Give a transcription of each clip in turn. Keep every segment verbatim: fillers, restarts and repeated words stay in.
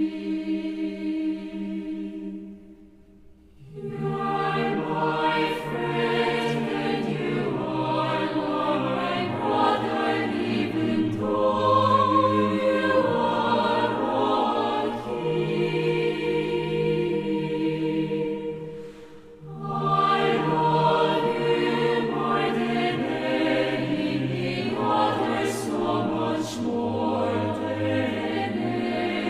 You are my friend, and you are my brother, even though you are a king. I love you more than any other, so much more than any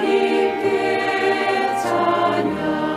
주님께 찬양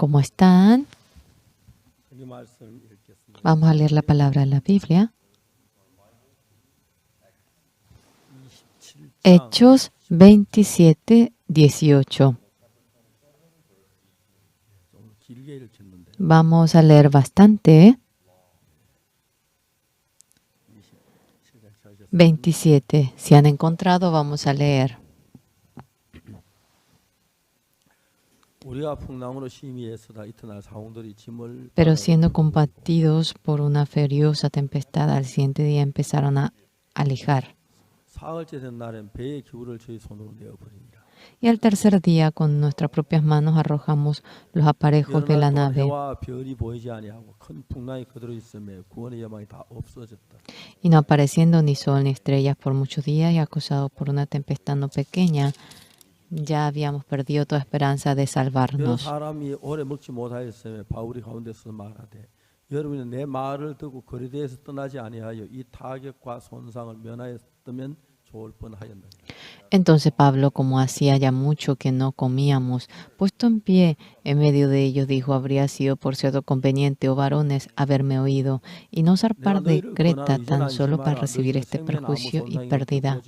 ¿Cómo están? Vamos a leer la palabra de la Biblia. Hechos veintisiete dieciocho. Vamos a leer bastante, ¿eh? Veintisiete. Si han encontrado, vamos a leer. Pero siendo combatidos por una furiosa tempestad, al siguiente día empezaron a alejar. Y al tercer día, con nuestras propias manos, arrojamos los aparejos de la nave. Y no apareciendo ni sol ni estrellas por muchos días, y acosados por una tempestad no pequeña, ya habíamos perdido toda esperanza de salvarnos. Entonces Pablo, como hacía ya mucho que no comíamos, puesto en pie en medio de ellos, dijo: "Habría sido, por cierto, conveniente, oh varones, haberme oído, y no zarpar de Creta tan solo para recibir este perjuicio y pérdida.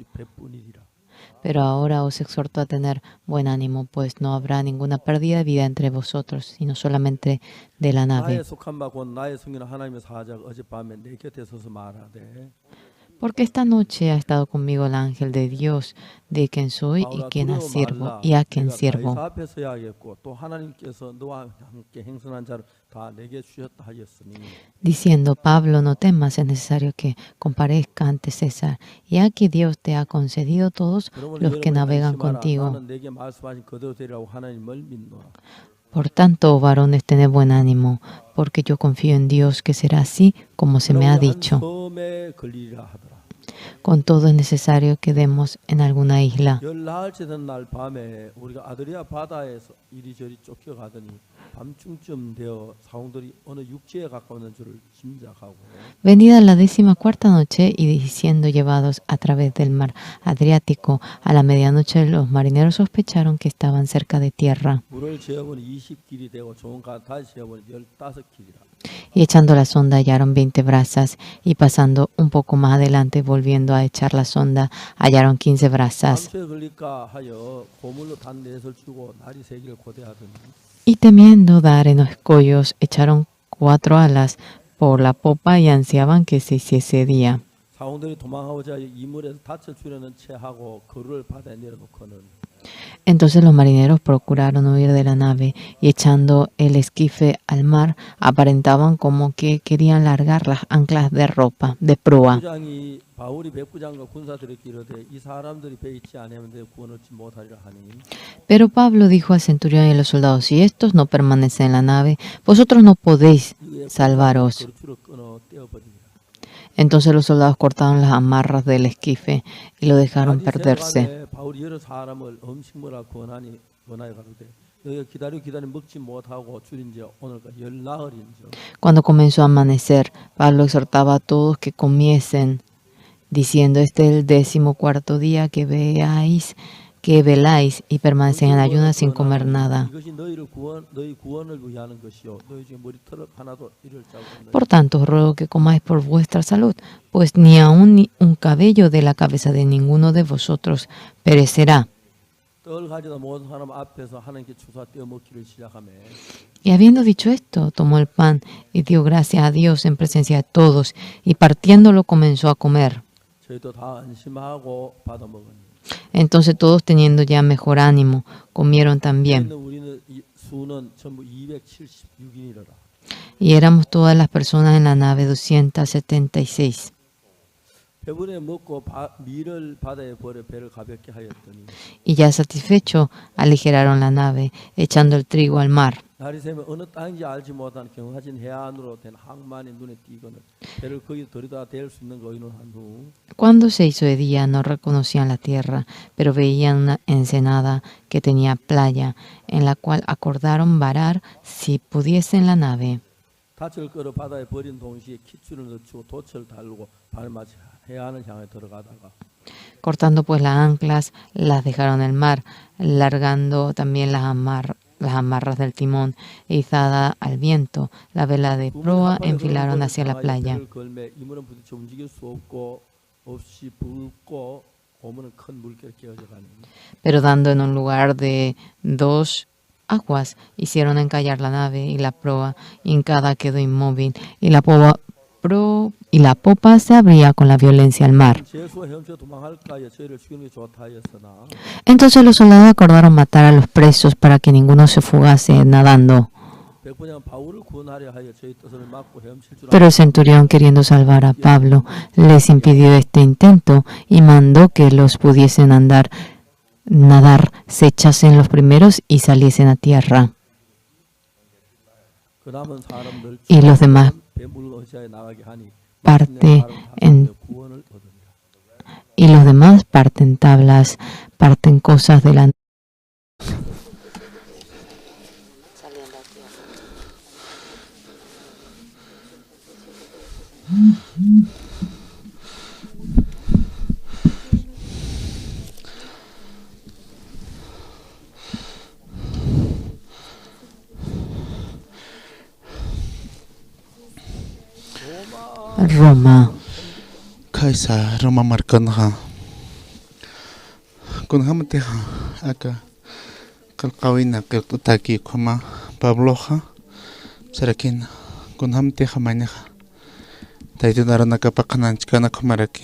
Pero ahora os exhorto a tener buen ánimo, pues no habrá ninguna pérdida de vida entre vosotros, sino solamente de la nave". Porque esta noche ha estado conmigo el ángel de Dios, de quien soy y quien sirvo, y a quien sirvo. Diciendo: "Pablo, no temas, es necesario que comparezca ante César, ya que Dios te ha concedido todos los que navegan contigo. Por tanto, oh varones, tened buen ánimo, porque yo confío en Dios que será así como se me ha dicho. Con todo es necesario que demos en alguna isla". Vendida la décima cuarta noche y siendo llevados a través del mar Adriático, a la medianoche los marineros sospecharon que estaban cerca de tierra. Y echando la sonda hallaron veinte brazas, y pasando un poco más adelante, volviendo a echar la sonda, hallaron quince brazas. Y temiendo dar en los escollos, echaron cuatro alas por la popa y ansiaban que se hiciese día. Entonces los marineros procuraron huir de la nave y echando el esquife al mar, aparentaban como que querían largar las anclas de ropa, de proa. Pero Pablo dijo al centurión y a los soldados: "Si estos no permanecen en la nave, vosotros no podéis salvaros". Entonces los soldados cortaron las amarras del esquife y lo dejaron perderse. Cuando comenzó a amanecer, Pablo exhortaba a todos que comiesen, diciendo: "Este es el décimo cuarto día que veáis, que veláis y permanecéis en ayunas sin comer nada. Por tanto, os ruego que comáis por vuestra salud, pues ni aun ni un cabello de la cabeza de ninguno de vosotros perecerá". Y habiendo dicho esto, tomó el pan y dio gracias a Dios en presencia de todos, y partiéndolo comenzó a comer. Entonces todos, teniendo ya mejor ánimo, comieron también. Y éramos todas las personas en la nave doscientas setenta y seis. Y ya satisfecho, aligeraron la nave, echando el trigo al mar. Cuando se hizo de día, no reconocían la tierra, pero veían una ensenada que tenía playa, en la cual acordaron varar, si pudiesen, la nave. Cortando pues las anclas, las dejaron en el mar, largando también las amar-, las amarras del timón, e izada al viento, la vela de proa enfilaron hacia la playa. Pero dando en un lugar de dos aguas, hicieron encallar la nave y la proa hincada quedó inmóvil, y la popa, pro-, y la popa se abría con la violencia al mar. Entonces los soldados acordaron matar a los presos para que ninguno se fugase nadando. Pero el centurión, queriendo salvar a Pablo, les impidió este intento y mandó que los pudiesen andar, nadar, se echasen los primeros y saliesen a tierra. Y los demás parte en, y los demás parten tablas, parten cosas delante. Roma. Khaysa Roma markanxa. Kunjämatixa aka qillqawina qillqt'ataki ukhama Pabloxa sarakina, kunjämatixa maynixa Taytun arunakapa qhanañchkana ukhamaraki.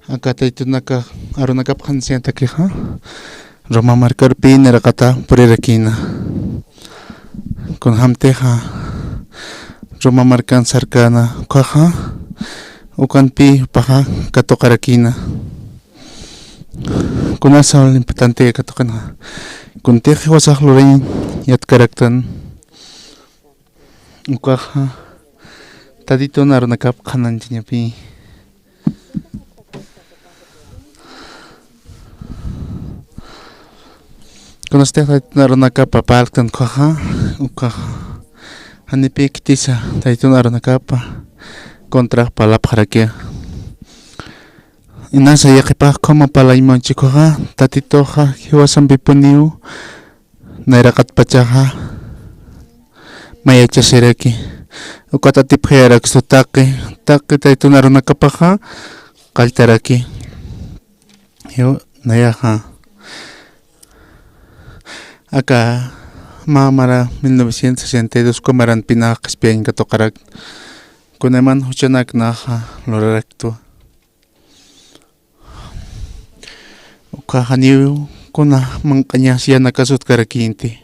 Aka Taytunaka arunakap qhanañchkatakixa Roma markarpi nayraqata purirakïna. Kunjämatixa Roma markan sarkäna ukhaxa, ukanpi jupaxa katuqarakïna. Kunasa importante katuqanxa, kuntix jiwasax lurañ yatkaraktan. Ukaxa Tatitun arunakap qhanañchañapi. Kunasatix Tatitun arunakapa parlktan ukhaxa, ukaxa janipï khitisa Tatitun arunakapa contrax parlapxarakixa. Inasa yaqhipax ukhama parlañ munchi ukhaxa, Tatituxa jiwasampipuniw nayraqatpachaxa mayachasiraki. Ukat atipxayarakistu taqi, taqi Tatitun arunakapaxa qalltaraki. Jiw-, nayaxa aka mä mara mil novecientos sesenta y dos uka maranpinax qhispiyañ katuqarak. Kunayman juchanak naxa luraraktwa. Uka janiw kuna manq'añas yänakasutkarakïnti.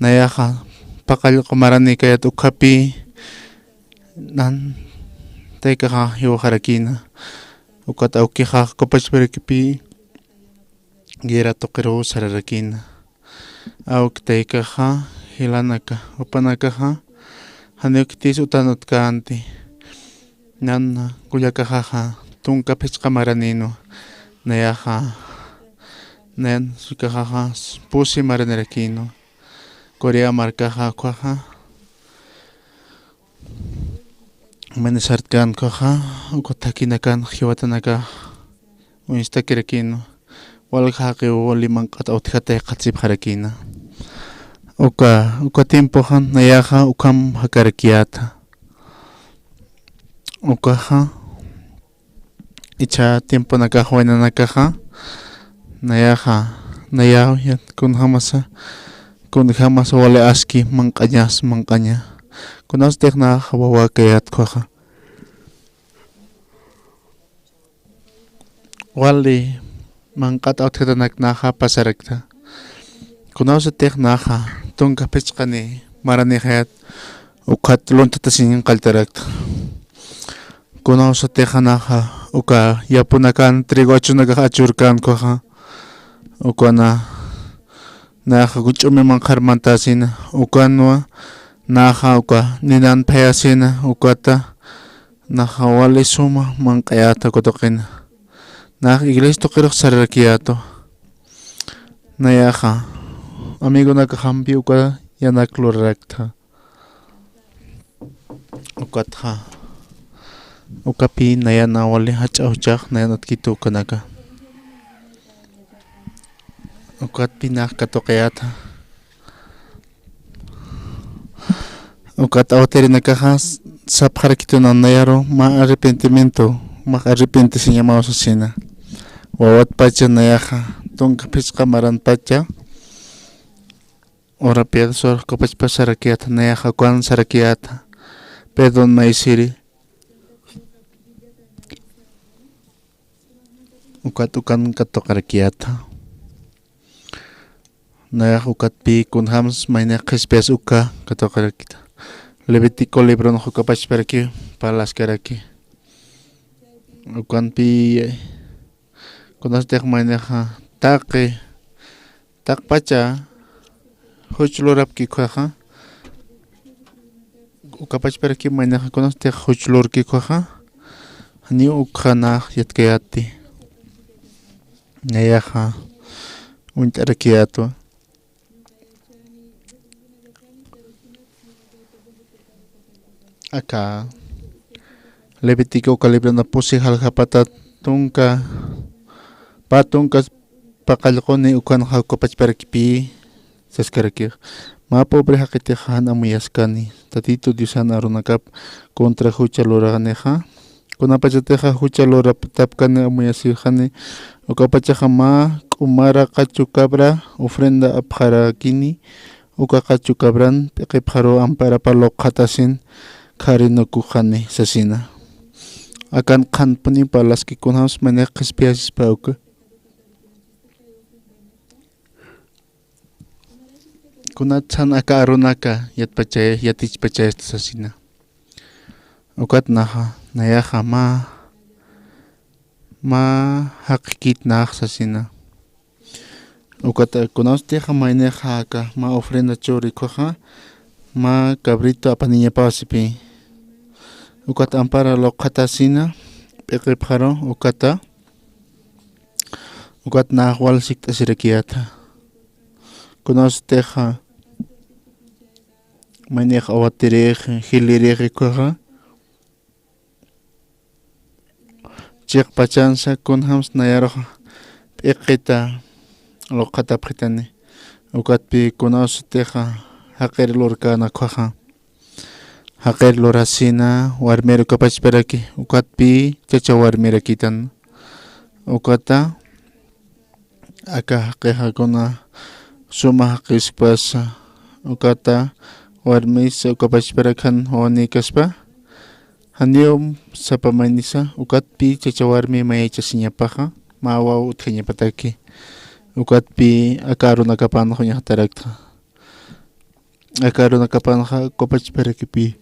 Nayaxa paqallqu maranïkayät ukhapi nan taykaxa jiwaxarakïna. Ukat awkixa Copacabanapi guerra tuqiruw sararakïna. Awki taykaxa, jilanaka, jupanakaxa janiw khitis utan utkänti. Nan kullakaxaxa tunka phichqa maranïnwa. Nayaxa, nayan chikaxaxa pusi maranirakïnwa. Corea markaxa ukhaxa amenazartkan ukhaxa, uka thakinakan jiwatanakax uñstakirakïnwa. Walja jaqiw wali manq'at utjatay qhatsipxarakïna. Uka, uka tiempoxa nayaxa ukham jakarakiyäta. Ukaxa ichha tiemponakax waynanakaxa nayaxa, nayaw yat kunjamasa, kunjamasa wali aski manq'añas, manq'aña. Kunasatix naxa wawäkayät ukhaxa. Wali manq'at utjatanak naxa pasarakta. Kunawsatix naxa tunka phichqani maranixayät ukhat lunthatasiñ qalltarakta. Kunawsatix naxa uka yapunakan trigo achunakax achurkän ukhaxa. Ukana naxa kuch'umi manqhar mantäsina. Ukanwa naxa uka ninan phayasina. Ukata naxa wali suma manq'ayäta uka tuqina. Nax iglesia tuqirux sararakiyätwa. Nayaxa amigonakaxampi uka yanak lurarakta. Ukatxa ukapï nayan wali jach'a juchax nayan utjkiti ukanaka. Ukatpï nax katuqayäta. Ukat awatirinakaxa sapxarakituna nayaru mä arrepentimiento, mä arrepentisiñamaw sasina. Wawatpacha nayaxa tunka phisqa maranpacha urapiat surxkupachpasarakiyäta, nayaxa ukan sarakiyäta, perdón maysiri. Ukat ukan katuqarakiyäta. Nayax ukatpï kunjams mayni qhispiyas uka katuqarakita. Levítico libronx ukapachparaki parlaskaraki. Ukanpï kunastix maynixa taqi taqpacha juch lurapki ukhaxa. Ukapachparaki maynixa kunastix juch lurki ukhaxa. Janiw ukxa nax yatkayäti. Nayaxa uñt'arakiyätwa. Aka Levítico uka libronxa pusi jaljapata tunka, pä tunka paqallquni ukanxa ukapachparakipï saskarakix. Mä pobre jaqitix jan amuyaskani Tatitu Diosan arunakap contra jucha luranixa. Kunapachatixa jucha luraptapkani amuyasirxani, ukapachaxa mä k'umara qachu cabra ofrenda apxarakini, uka qachu cabran p'iqipxaru amparapa luqxatasin kharinukuxani sasina. Akan qhanpuniw parlaski kunjams mayni qhispiyasispa uka. Kunatsan aka arunaka yatpachay, yatichpachayasta sasina. Ukat naxa, nayaxa mä, mä jaqikit nax sasina. Ukat kunawstixa maynixa aka mä ofrenda churi ukhaxa, mä cabrito apaniñapäsipï. Ukat ampara luqxatasina, p'iqipxaru, ukata, ukat nax wal sikt'asirakiyäta. Kunawstixa maynix awatirix, jilirix ukhaxa, chiqpachansa kunjams nayarux p'iqita luqxatapxitani. Ukatpï kunawsatixa jaqir lurkäna ukhaxa. Jaqir lurasina, warmir ukapachparaki, ukatpï chacha warmirakitan. Ukata aka jaqixa kuna suma jaqiskpasa, ukata warmisa ukapachparak jan wawanïkaspa, janiw sapa maynisa, ukatpï chacha warmi mayachasiñapaxa, mä waw utjañapataki, ukatpï aka arunakapanxa uñaxtaraktxa. Aka arunakapanxa ukapachparakipï.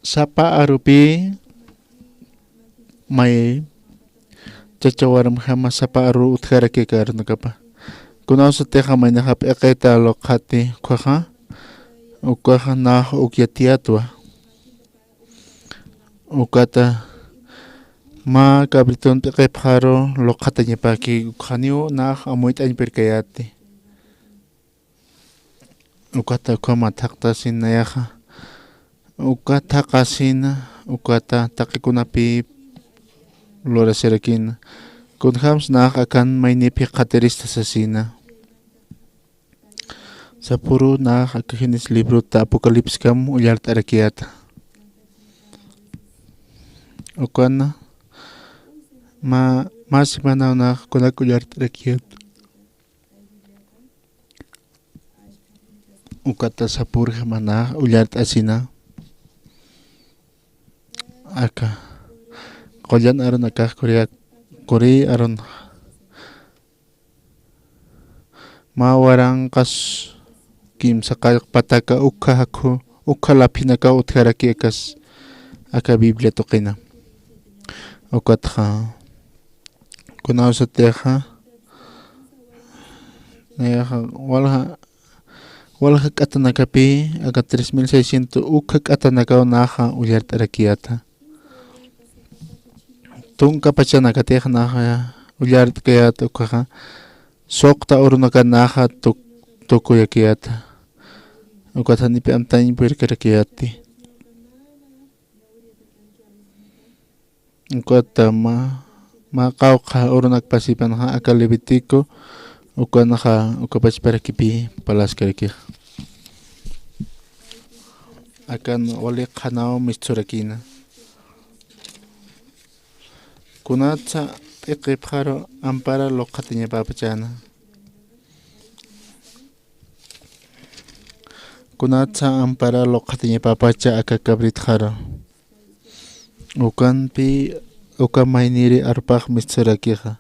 Sapa arupï may chacha warmjama sapa aru utjaraki aka arunakapa. Kunawsatixa maynixa p'iqita luqxati ukhaxa, ukhaxa nax uk yatiyätwa. Ukata mä cabritun p'iqipxaru luqxatañapaki, ukxaniw nax amuyt'añpirkayäti. Ukata ukhama thaqtasina nayaxa, uka thaqasina, ukata taqikunapï lurasirakina. Kunjams nax akan maynipï qhatirista sasina. Sapüru nax aka Génesis librota Apocalipsiskam ullart'arakiyäta. Ukana mä, mä semanaw nax kunak ullart'arakiyäta. Ukata sapürjama nax ullart'asina. Aka qullan arunakax Corea, Corea arun. Mä waranqas kimsa qallq pataka ukha jakhu, ukha laphinakaw utjaraki akas, aka Biblia tuqina. Ukatxa kunawsatixa, nayaxa walja, walja k'atanakapï, aka tres mil seiscientos ukha k'atanakaw naxa ullart'arakiyäta. Tunka pachanakatix naxa ullart'kayäta ukhaxa, suqta urunaka naxa tuk-, tukuyakiyäta. Ukat janipi amtañ purkarakiyäti. Ukata mä, Mä qawqha urunak pasipanxa aka Levítico, ukanxa uka pachparakipï palaskarakix. Akan wali qhanaw mistsurakïna. Kunatsa p'iqipxaru ampara luqhatañapapachäna. Kunatsa ampara luqhatañapapacha aka cabritxaru. Ukanpï uka mayniri arpax mistsurakixa.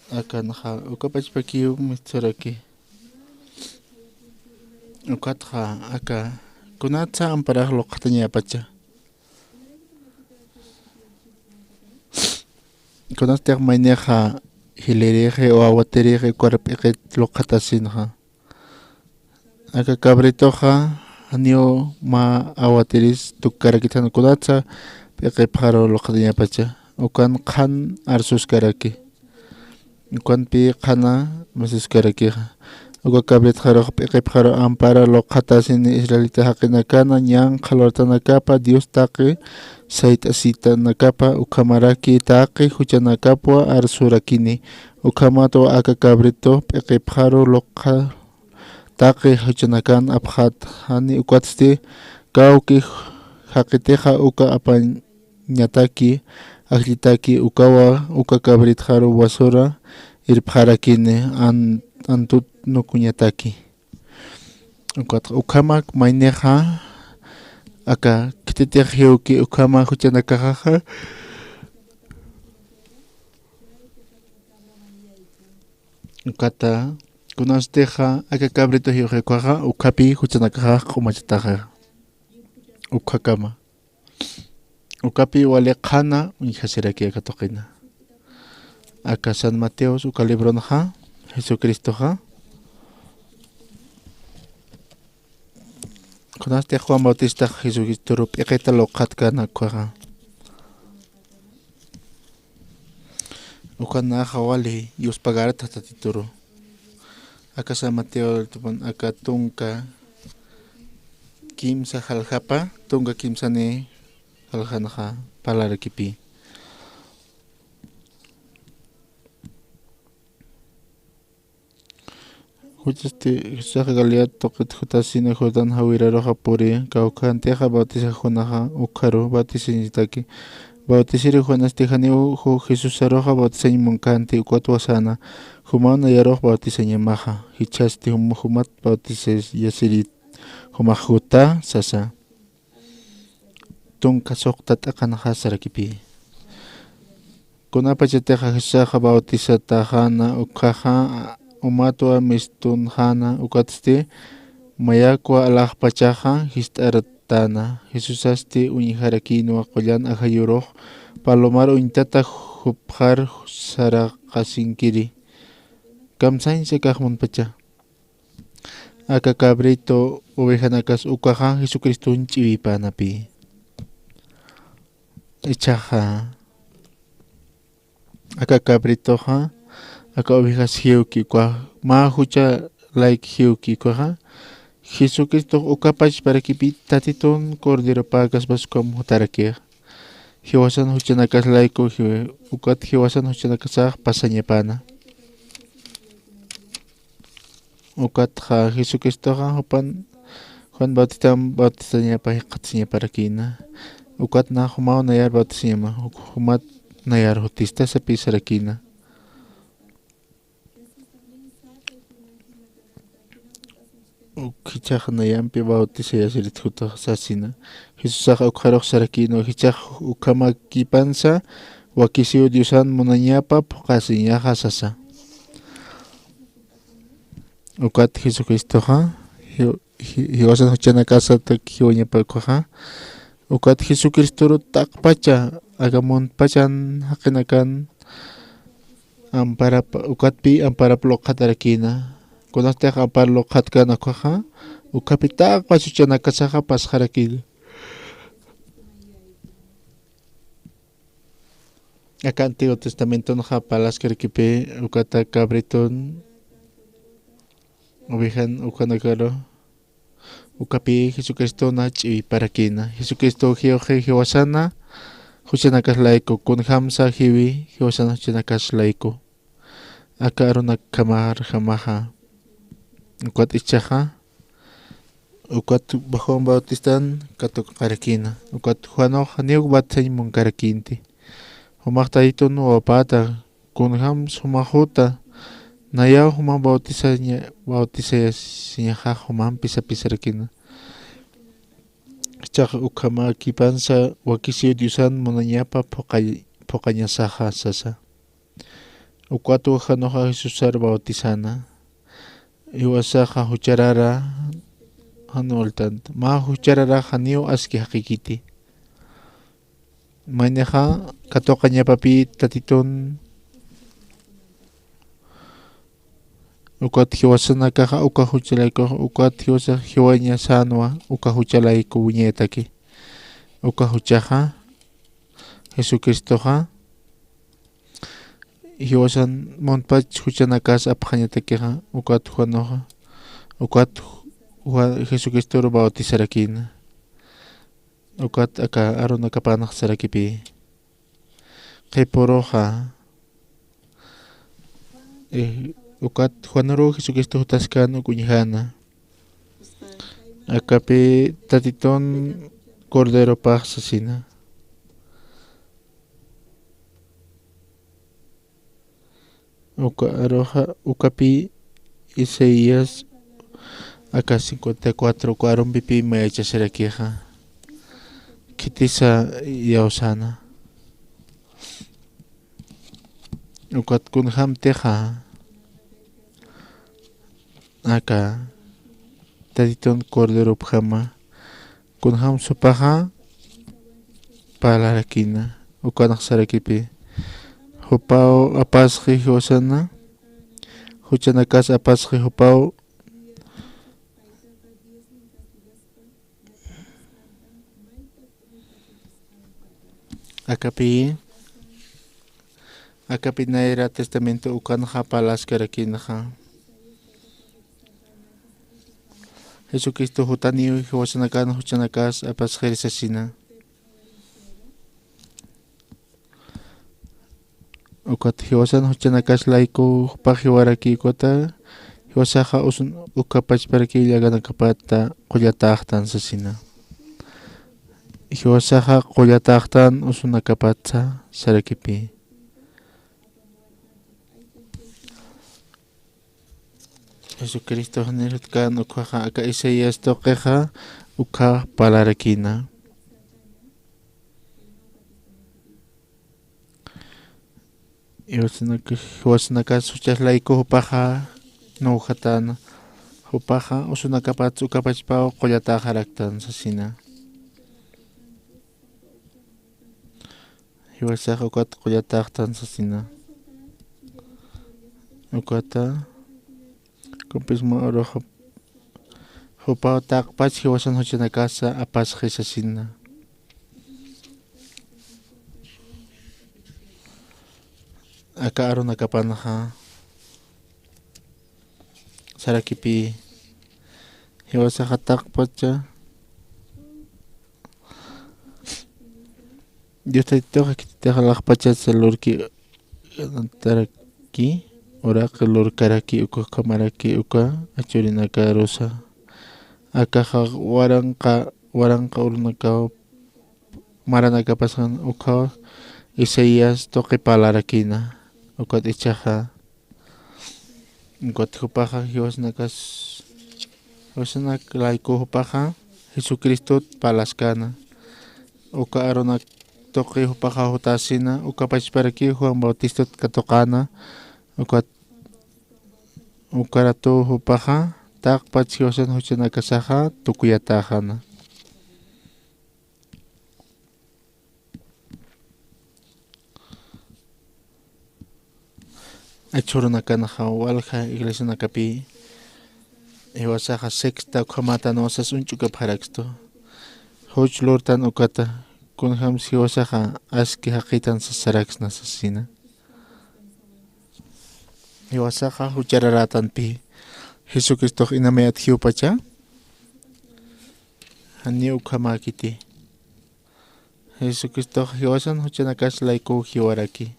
Akanxa uka pachpakiw mistsuraki. Ukatxa aka kunatsa amparax luqhatañapacha. Kunatsa tix maynixa jilirixi o awatirixi ukar p'iqit luqhatasinxa. Aka cabritoxa janiw mä awatiris tukkarakit jan kunatsa p'iqipxaru luqhatañapacha. Ukan qhan arsuskaraki. Ukanpï qhana mistsuskarakixa. Uka cabritxarux p'iqipxaru ampara luqhatasini israelita jaqinakana ñanqha luratanakapa Dios taqi sayt'asitanakapa ukhamaraki taqi juchanakapwa arsurakini. Ukhamatwa aka cabrito p'iqipxaru luqha taqi juchanakan apxatxani ukatsti kawki jaqitixa uka apañataki ajllitaki ukawa uka cabritxaru basura irpxarakini an-, antut nukuñataki. Ukat ukhamak maynixa aka khititix jiwki ukhama juchanakaxaxa. Ukata kunatsa tixa aka cabrito jiwxi ukhaxa ukhapï juchanakaxax q'umachataxa. Ukhakama. Ukapï wali qhana uñjasiraki aka tuqina. Aka San Mateos uka libronxa, Jesucristoxa. Kunatsa tix Juan Bautistax Jesucristoru p'iqita luqhatkana ukhaxa. Uka naxa wali yuspagarta Tatituru. Aka San Mateo tupan aka tunka kimsa jaljapa, tunka kimsani jaljanxa parlarakipï. Juchasti Jesusaxa Galilea tuqit jutasina Jordán jawiraruxa puri, kawkhantixa bautisax Juanaxa ukharu bautisañataki. Bautisiri Juanasti janiw ju-, Jesusaruxa bautisañ munkhanti, ukatwa säna, jumaw nayarux bautisañamaxa, jichhasti jum-, jumat bautisayasirit, jumax juta sasa. Tunka suxta t'aqanxa sarakipï. Kunapachatixa Jesusaxa bautisatäxäna ukhaxa, umatwa mistunxäna, ukatsti mayakwa alaxpachaxa jist'aratäna. Jesusasti uñjarakïnwa qullan ajayurux, palomar uñtata jupxar saraqasinkiri. Kamsañsa akax munpacha. Aka cabrito ovejanakas ukaxa Jesucriston ch'iwipänapï. Ichhaxa aka cabritoxa aka ovejas jiwki uka mä jucha layk jiwki ukaxa Jesucristox uka pachparakipï Tatitun corderopäkaspas ukham jutarakix. Jiwasan juchanakas layku jiw-, ukat jiwasan juchanakasax pasañapäna. Ukatxa Jesucristoxa jupan Juan Bautistam bautisañapa jikxatasañaparakïna. Ukat na jumaw nayar bautisañama, uk jumat nayar jutista sapisarakïna. Uk jichhax nayampi bautisayasirit jutax sasina. Jesusax ukxarux sarakïnwa jichhax ukhamakipansa wakisiw Diosan munañapa phuqhasiñaxa sasa. Ukat Jesucristoxa, ji-, ji-, jiwasan juchanakasatak jiwañapa ukhaxa. Ukat Jesucristoru t'aqpacha, aka muntpachan jaqinakan amparap, ukatpï amparap luqhatarakïna. Kunastix ampar luqhatkan ukhaxa, ukhapï t'aqpach juchanakasaxa pasxarakïna. Aka Antiguo Testamentonxa parlaskarakipï ukata cabriton, ovejan, ukhanakaru, Ukapï Jesucristona ch'iwiparakïna. Jesucristo jiwxi jiwasana juchanakas layku, kunjamsa jiwi jiwasana juchanakas layku. Aka arunakjamaxa, ukat ichaxa, ukat Juan Bautistan katuqarakïna, ukat Juanux janiw batisañ munkarakïnti. Jumax Tatitun wawapata, kunjams jumax juta, nayaw juman bautisaña, bautisayasiñaxa jumampi sapisarakïna. Jichhax ukhamäkipansa wakisiw Diosan munañapa phuqay-, phuqañasaxa sasa. Ukat Juanuxa Jesusar bautisana. Jiwasaxa jucharara jan ultanta. Mä jucharara janiw aski jaqikiti. Maynixa katuqañapapï Tatitun. Ukat jiwasanakaxa uka juchalaykux, ukat jiwasax jiwañasänwa uka juchalayku wiñaytaki. Uka juchaxa, Jesucristoxa, jiwasan muntpach juchanakas apxañatakixa, ukat Juanuxa, ukat Juan, Jesucristoru bautisarakïna. Ukat aka arunakapanax sarakipï. Qhipuruxa, eh, ukat Juanuru Jesucristo jutaskan uk uñjäna. Akapï Tatitun Corderopax sasina. Uka aruxa, ukapï Isaías aka cincuenta y cuatro uka arumpipï mayachasirakixa. Khitisa iyawsäna. Ukat kunjamtixa aka Tatitun Corderopjama, kunjams jupaxa parlarakïna, ukanx sarakipï. Jupaw apasxi jiwasana, juchanakas apasxi jupaw. Akapï, akapï Nayra Testamento ukanxa parlaskarakïnxa. Jesucristo jutaniw jiwasanakan juchanakas apasxiri sasina. Ukat jiwasan juchanakas layku jupax jiwaraki, ukata jiwasaxa usun uka pachparakiw llakanakapata qullataxtan sasina. Jiwasaxa qullataxtan usunakapatsa sarakipï. Jesucristo janir jutkan ukhaxa aka Isaías tuqixa ukha parlarakïna. Jiwasanaka-, jiwasanakas juchas layku jupaxa nuwjatäna, jupaxa usunakapatsa uka pachpaw qullataxaraktan sasina. Jiwasax ukat qullataxtan sasina. Ukata, kumpis mä uruxa jupaw taqpach jiwasan juchanakasa apasxi sasina. Aka arunakapanxa sarakipï, jiwasaxa taqpacha Dios Taytituxa khititix alaxpachatsa lurki, taraki, uraqi lurkaraki, uka ukhamaraki, uka achurinakarusa. Akaxa waranqa, waranqa urunakaw maranakapasxan ukhaw Isaías tuqi parlarakïna, ukat ichaxa Ukat jupaxa jiwasnakas, jiwasnak layku jupaxa Jesucristot parlaskäna. Uka arunak tuqi jupaxa jutasina, uka pachparakiw Juan Bautistot katuqäna, ukat ukaratu jupaxa taqpach jiwasan juchanakasaxa tukuyatäxäna. Achhurunakanaxa walja iglesianakapi jiwasaxa sexta ukhamätanwa sas uñch'ukapxarakstu. Juch lurtan ukata, kunjams jiwasaxa aski jaqitan sasaraksna sasina. Jiwasaxa juchararätanpi Jesucristox inamayat jiwpacha Janiw ukhamäkiti. Jesucristox jiwasan juchanakas laykuw jiwaraki.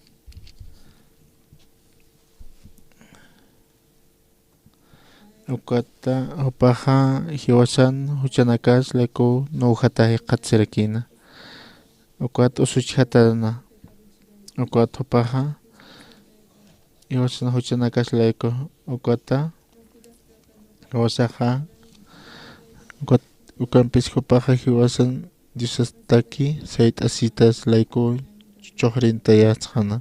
Ukata jupaxa jiwasan juchanakas laykuw nuwjata jikxatasirakïna. Ukat usuchjatäna. Ukat jupaxa jiwasan juchanakas layku ukata jiwasaxa ukat ukampis jupaxa jiwasan Diosastaki sayt'asitas layku chuxrintayasxana.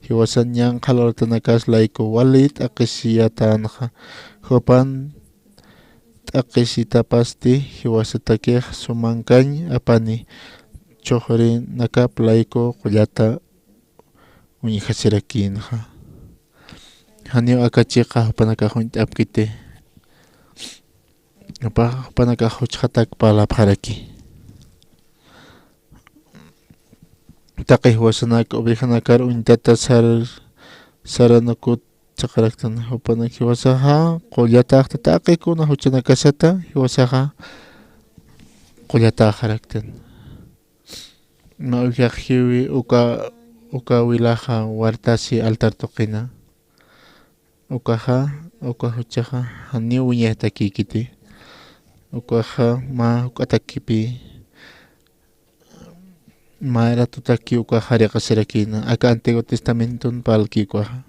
Jiwasan ñanqha luratanakas layku wali t'aqhisiyatänxa. Jupan t'aqhisitapasti jiwasatakix sumankañ apani chuxrinakap layku qullata uñjasirakïnxa. Janiw aka chiqa jupanakax uñt'apkiti. Jupax jupanakax juchxatak parlapxaraki. Taqi jiwasanak ovejanakar uñtata sar saranukut chaqaraktan jupanak jiwasaxa qullataxta taqi kuna juchanakasata jiwasaxa qullataxaraktan. Mä ujax jiwi uka uka wilaxa wartasi altar tuqina. Ukaxa uka juchaxa janiw wiñaytakïkiti. Ukaxa mä juk'atakipï mä ratutaki ukax jariqasirakïna aka Antiguo Testamentun parlki ukaxa.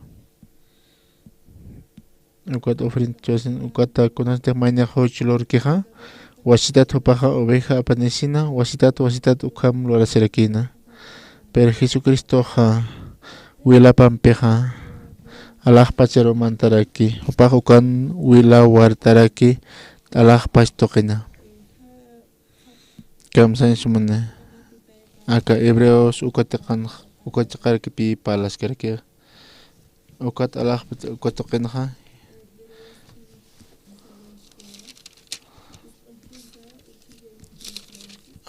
Ukat ofrenda chusin ukata kunastix maynix juch lurkixa wasitat jupaxa oveja apanisina wasitat wasitat ukham lurasirakïna. Pero Jesucristoxa wilapampixa alaxpacharu mantaraki jupax ukan wila wartaraki alaxpach tuqina. Kamsañ sumana. Aka Hebreos uka tiqan uka chiqarkipi parlaskarakix. Ukat alaxpa uka tuqinxa.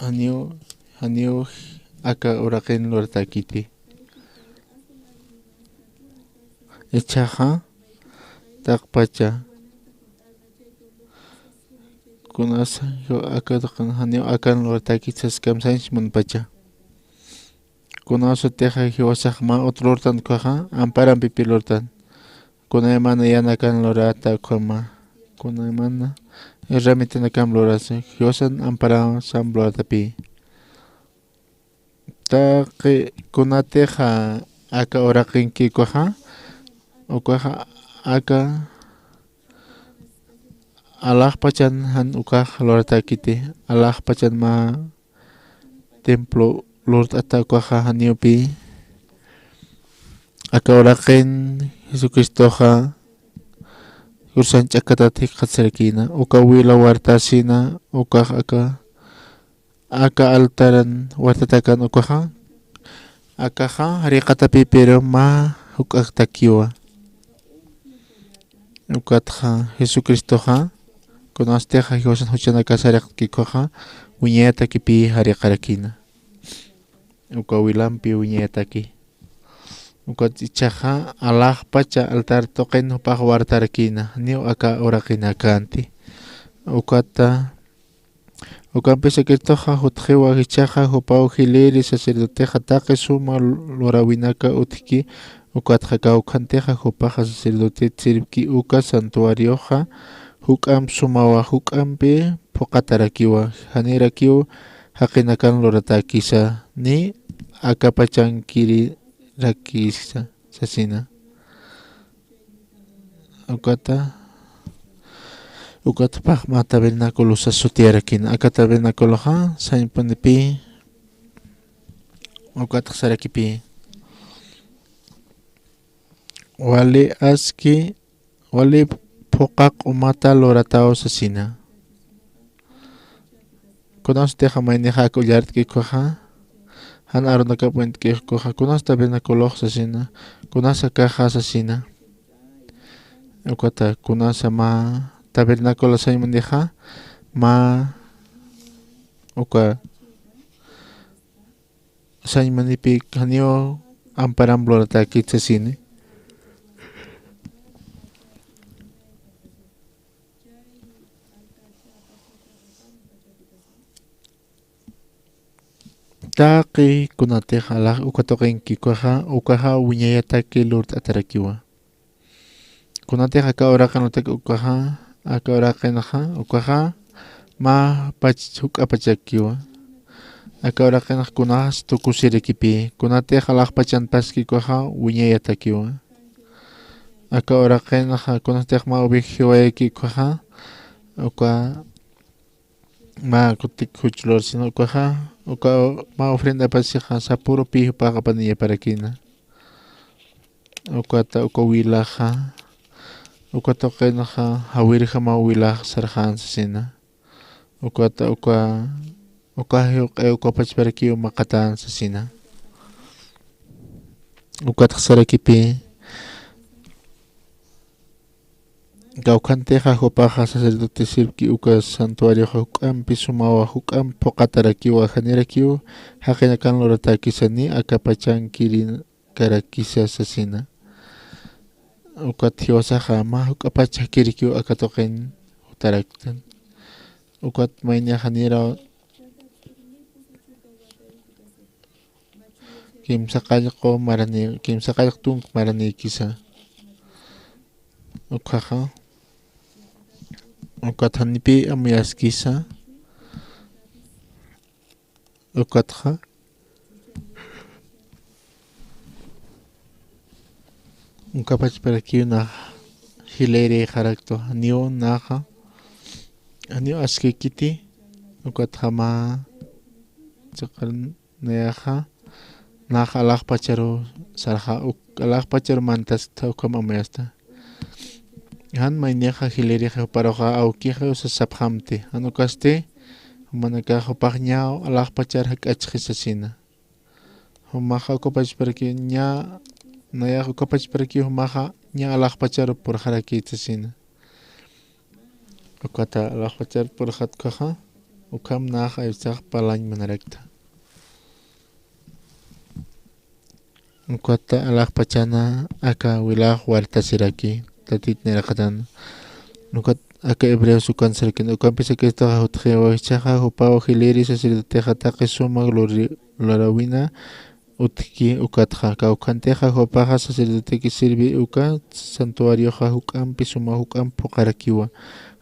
Janiw janiw aka uraqin luratäkiti. Ichhaxa taqpacha kunasa aka tuqin janiw akan luratäkit sas kamsañ sumanapacha. Kunasatixa jiwasax mä ot lurtan ukaxa amparampipi lurtan. Kunaymana yanakan lurata ukhama kunaymana herramientanakam lurasa jiwasan amparasamp luratapï. Taqi kunatixa aka uraqinki ukaxa ukaxa aka alaxpachan jan ukax luratäkiti. Alaxpachan mä templo lurt'ata ukaxa janiwpï. Aka uraqin Jesucristoxa kursan ch'akatat jikxatasirakïna uka wila wartasina ukax aka aka altaran wartatakan ukaxa akaxa jariqatapï pero mä juk'atakiwa. Ukatxa Jesucristoxa kunastixa jiwasan juchanakas jariqtki ukaxa wiñayatakipï jariqarakïna. Uka wilampi wiñayataki. Ukat ichhaxa alaxpacha altar tuqin jupax wartarakïna janiw aka uraqinakanti. Ukata ukampisa Cristoxa jutxiwa jichhaxa jupaw jilïri sacerdotexa taqi suma luräwinaka utjki. Ukatxa kawkhantixa jupaxa sacerdotet sirvki uka santuarioxa juk'amp sumawa juk'ampi phuqatarakiwa. Janirakiw jaqinakan luratäkisa ni akapachankirakisa sasina. Ukata ukatpax mä tabernáculo sas sutiyarakïna aka tabernáculoxa sañpunipï. Ukatxa sarakipï wali aski wali phuqa q'umata lurataw sasina. Kunasatixa maynixa aka ullart'ki ukaxa jan arunakap wint'ki ukaxa kunas tabernaculox sasina kunas akaxa sasina. Ukata kunasa mä tabernaculo sañmunixa mä uka sañmunipi janiw amparamp luratäkit sasini. Taqi kunatix alax uka tuqinki ukaxa, ukaxa wiñayataki lurt'atarakiwa. Kunatix aka uraqin lurt'aki ukaxa, aka uraqinxa ukaxa mä pach juk'apachakiwa. Aka uraqinxa kunaxas tukusirakipi, kunatix alaxpachanpaski ukaxa wiñayatakiwa. Aka uraqinxa kunatix mä uvij jiwayaki ukaxa, uka mä kutik juch lursin ukaxa, uka mä ofrendapasixa sapüru pï jupax apaniyaparakïna. Ukata uka wilaxa, uka tuqinxa jawirjamaw wilax sarxän sasina. Ukata uka, uka jiwq'i uka pachparakiw maqatän sasina. Ukatxa sarakipi, kawkhantixa jupaxa sacerdote sirvki uka santuarioxa juk'ampi sumawa, juk'amp phuqatarakiwa, janirakiw jaqinakan luratäkisa ni aka pachankirïnkarakisa sasina. Ukat jiwasaxa mä juk'apach jakirikiw aka tuqin jutaraktan. Ukat maynixa janiraw kimsa qallqu marani, kimsa qallqu tunk maranïkisa. Ukhaxa, ukat janipï amuyaskisa, ukatxa, uka pachparakiw nax jilïrïxaraktu, janiw naxa, janiw askïkiti, ukatxa mä chiqar nayaxa, nax alaxpacharu sarxa, uk alaxpacharu mantasktha ukham amuyasta. Jan maynixa jilïrixi juparuxa awkixiw sasapxamti, jan ukasti, jumanakax jupax ña alaxpachar jak'achxi sasina. Jumaxa uka pachparaki ña, nayax uka pachparaki jumaxa ña alaxpacharu purxarakït sasina. Ukata alaxpachar purxat ukaxa, ukham nax aysax parlañ munarakta. Ukata alaxpachana aka wilax wartasiraki, Tatit niraqatan. Ukat aka Hebreos ukan sarkina, ukampisa Cristoxa jutxiwa, jichhaxa jupaw jilïri sacerdotexa taqi suma luri-, lurawina utjki ukatxa, kawkhantixa jupaxa sacerdoteki sirvi uka santuarioxa juk'ampi suma juk'amp phuqarakiwa.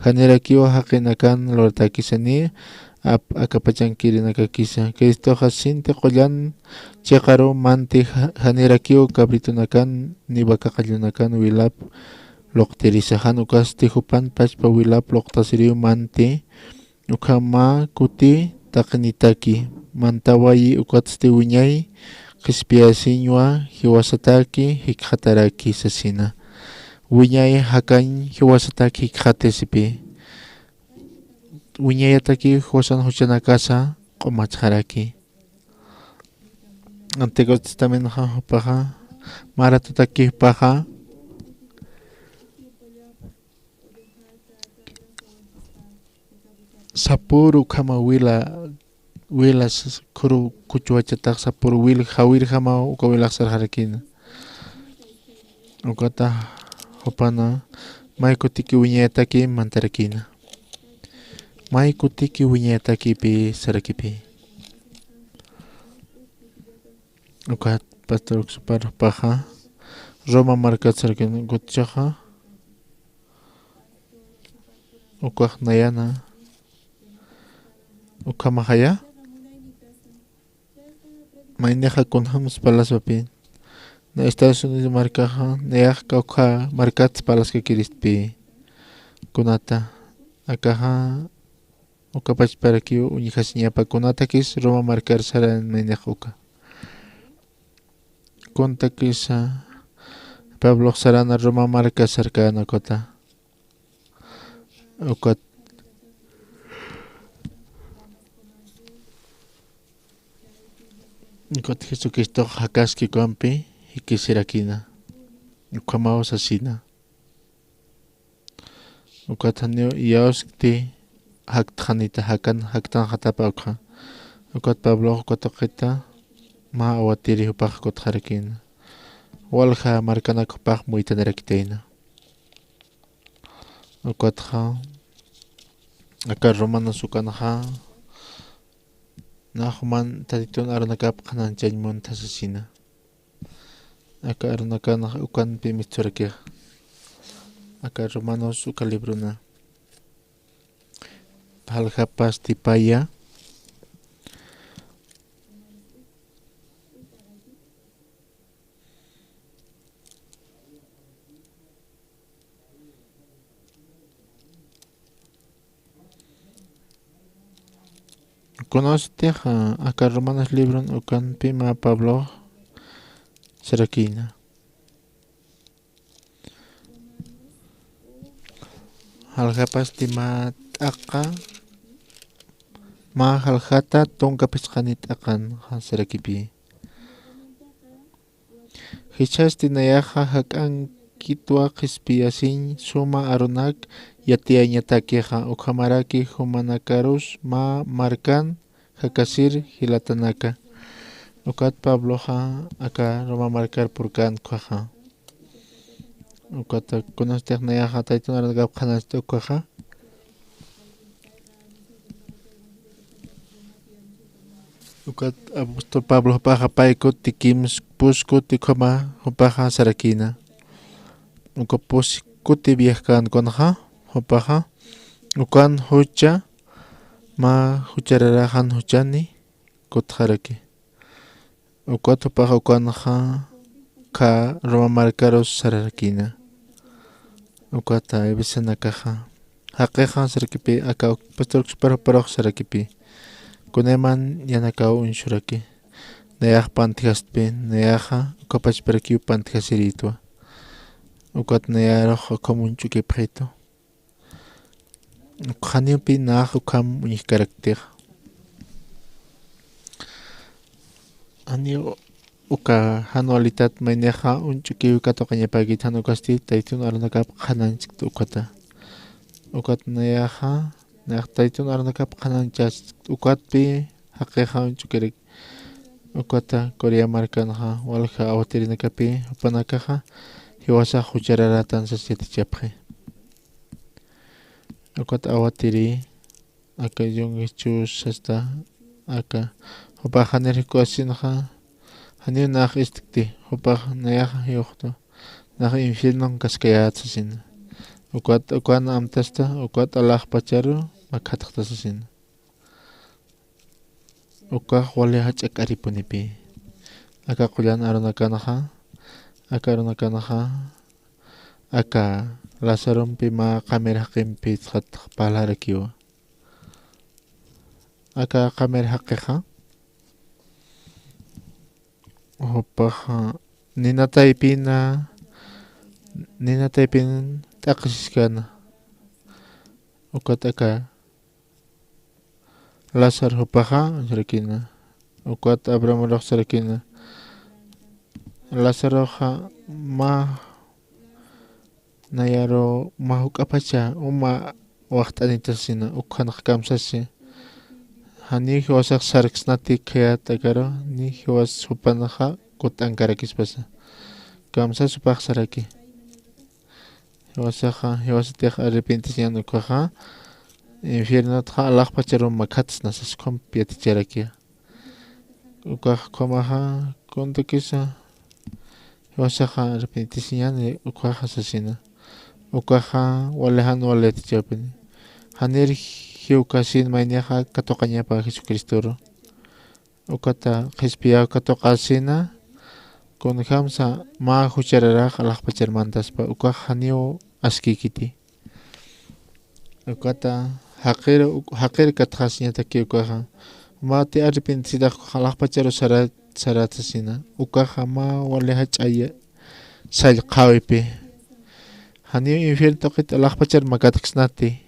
Janirakiwa jaqinakan luratäkisa ni ap-, aka pachankirinakakisa. Cristoxa sinti qullan chiqaru manti ja-, janirakiw cabritunakan ni vaca qallunakan wilap luqtirisa. Jan ukasti jupan pachpa wilap luqtasiriw manti, ukham mä kuti taqinitaki, mantawayi ukatsti wiñay qhispiyasiñwa jiwasataki jikxataraki sasina. Wiñay jakañ jiwasataki jikxatisipï. Wiñayataki jusan juchanakasa q'umachxaraki. Antiguo Testamentoxa jupaxa, mä ratutaki jupaxa, sapüru ukhama wila, wila s-, khuru kuchwachatax sapüru wil, jawirjamaw uka wilax sarxarakïna. Ukata jupana, may kutiki wiñayataki mantarakïna. May kutiki wiñayatakipi sarakipï. Ukat pastor uksupar jupaxa, Roma markat sarkina ukatchaxa, ukax nayana, ukhamaxaya, maynixa kunjams parlaswapï. Na Estados Unidos markaxa, nayax kawkha markats parlaskakiristpï. Kunata, akaxa, uka pachparakiw uñjasiñapa, kunatakis Roma markar saran maynix uka. Kuntakisa Pablox sarana Roma marka sarkana ukata. Ukat, ukat Jesucristox jakaski ukampi jikisirakina. Ukhamaw sasina. Ukat janiw iyawskti jaktxanita, jakan, jaktanxatapa ukxa. Ukat Pablox uka tuqita mä awatiri jupax kutxarakina. Walja markanak jupax muytanirakitayna. Ukatxa, aka romanos ukanxa, Nax juman Tatitun arunakap qhanañchañ munta sasina. Aka arunakanxa ukanpi misturakixa. Aka Romanos uka librona. Jaljapas tipaya. Kunasatix, a, aka Romanos libron ukanpi mä Pablo sarakïna. Jaljapasti mä t'aqa, mä jaljata tunka phisqani t'aqan sarakipï. Jichhasti nayaxa jak'ankitwa qhispiyasiñ suma arunak yatiyañatakixa, ukhamaraki jumanakarus mä markan jakasir jilatanaka. Ukat Pabloxa aka Roma markar purkän ukkhaxa. Ukat kunastix nayaxa Taytun arunakap qhanañchta ukkhaxa. Ukat apóstol Pablo jupaxa pay kuti kimspusi kuti ukhama jupaxa sarakïna. Uka pusi kuti viajkänkunxa jupaxa ukan jucha mä juchararaxan juchani kutxaraki. Ukat jupaxa ukanxa khä Roma markarus sararakïna. Ukata Efesanakaxa jaqixa sarakipï, aka pastor Kusparux juparux sarakipï. Kunayman yanakaw uñsuraki. Nayax pantjastpï, nayaxa uka pachparakiw pantjasirïtwa. Ukat nayarux ukham uñch'ukipxitu. Janiwpï nax ukham uñjkaraktix. Janiw uka jan walitat maynixa uñch'ukiw katuqañapäkit, jan ukasti Taytun arunakap qhanañchkt ukhata. Ukat nayaxa, nayax Taytun arunakap qhanañchachkt ukatpï jaqixa uñch'ukirak. Ukata Corea markanxa walja awatirinakapï jupanakaxa jiwasax juchararatan sas yatichapxi. Ukat awatiri aka yungichus sasta aka jupax janir jikwasinxa janiw nax istkti, jupax nayaxa jiwxtu, nax infiernon kaskayät sasina. Ukat ukan amtasta, ukat alaxpacharu makhatxta sasina. Ukax wali jach'a k'aripunipï. Aka qullan arunakanxa, aka arunakanxa, aka Lazarompi mä qamir jaqimpi jikxatx parlarakiwa. Aka qamir jaqixa, jupaxa, nina taypina, nina taypin t'aqhisiskana. Ukat aka Lázaro jupaxa sarakina. Ukat Abrahamarux sarakina. Lazaroxa mä nayaru mä juk'apacha uma waxt'anita sasina, ukhanx kamsasi. Janiw jiwasax sarksnati khayät akaru, ni jiwas jupanxa kutt'ankarakispasa. Kamsas jupax saraki. Jiwasaxa, jiwasatix arrepentisiñan ukhaxa, infiernotxa alaxpacharum makhatsna sas ukhamp yaticharakiya. Ukax ukhamaxa, kuntukisa, jiwasaxa arrepentisiñani ukhaxa sasina. Ukaxa wali jan wali yatichapini. Janir jiwkasin maynixa katuqañapa Jesucristoru. Ukata qhispiyaw katuqasina, kunjamsa mä juchararax alaxpachar mantaspa, ukax janiw askïkiti. Ukata jaqir, jaqir katxasiñataki ukaxa. Mä ti arrepentisidax alaxpacharu sarat, sarat sasina. Ukaxa mä wali jach'a sallqäwipi. Janiw infierno tuqit alaxpachar makatksnati.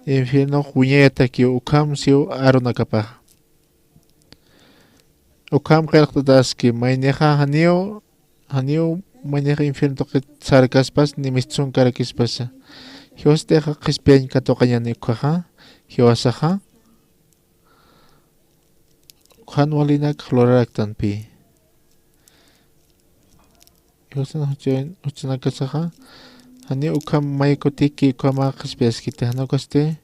Infiernox wiñayatakiw ukham siw arunakapaxa. Ukham qillqt'ataski, maynixa janiw, janiw maynixa infierno tuqit sarkaspas, ni mistsunkarakispasa. Jiwasatixa qhispiyañ katuqañani ukhaxa, jiwasaxa. Jan walinak luraraktanpï. Jiwasan juchan, juchanakasaxa, janiw ukham may kutiki ukhama qhispiyaskiti, jan ukasti,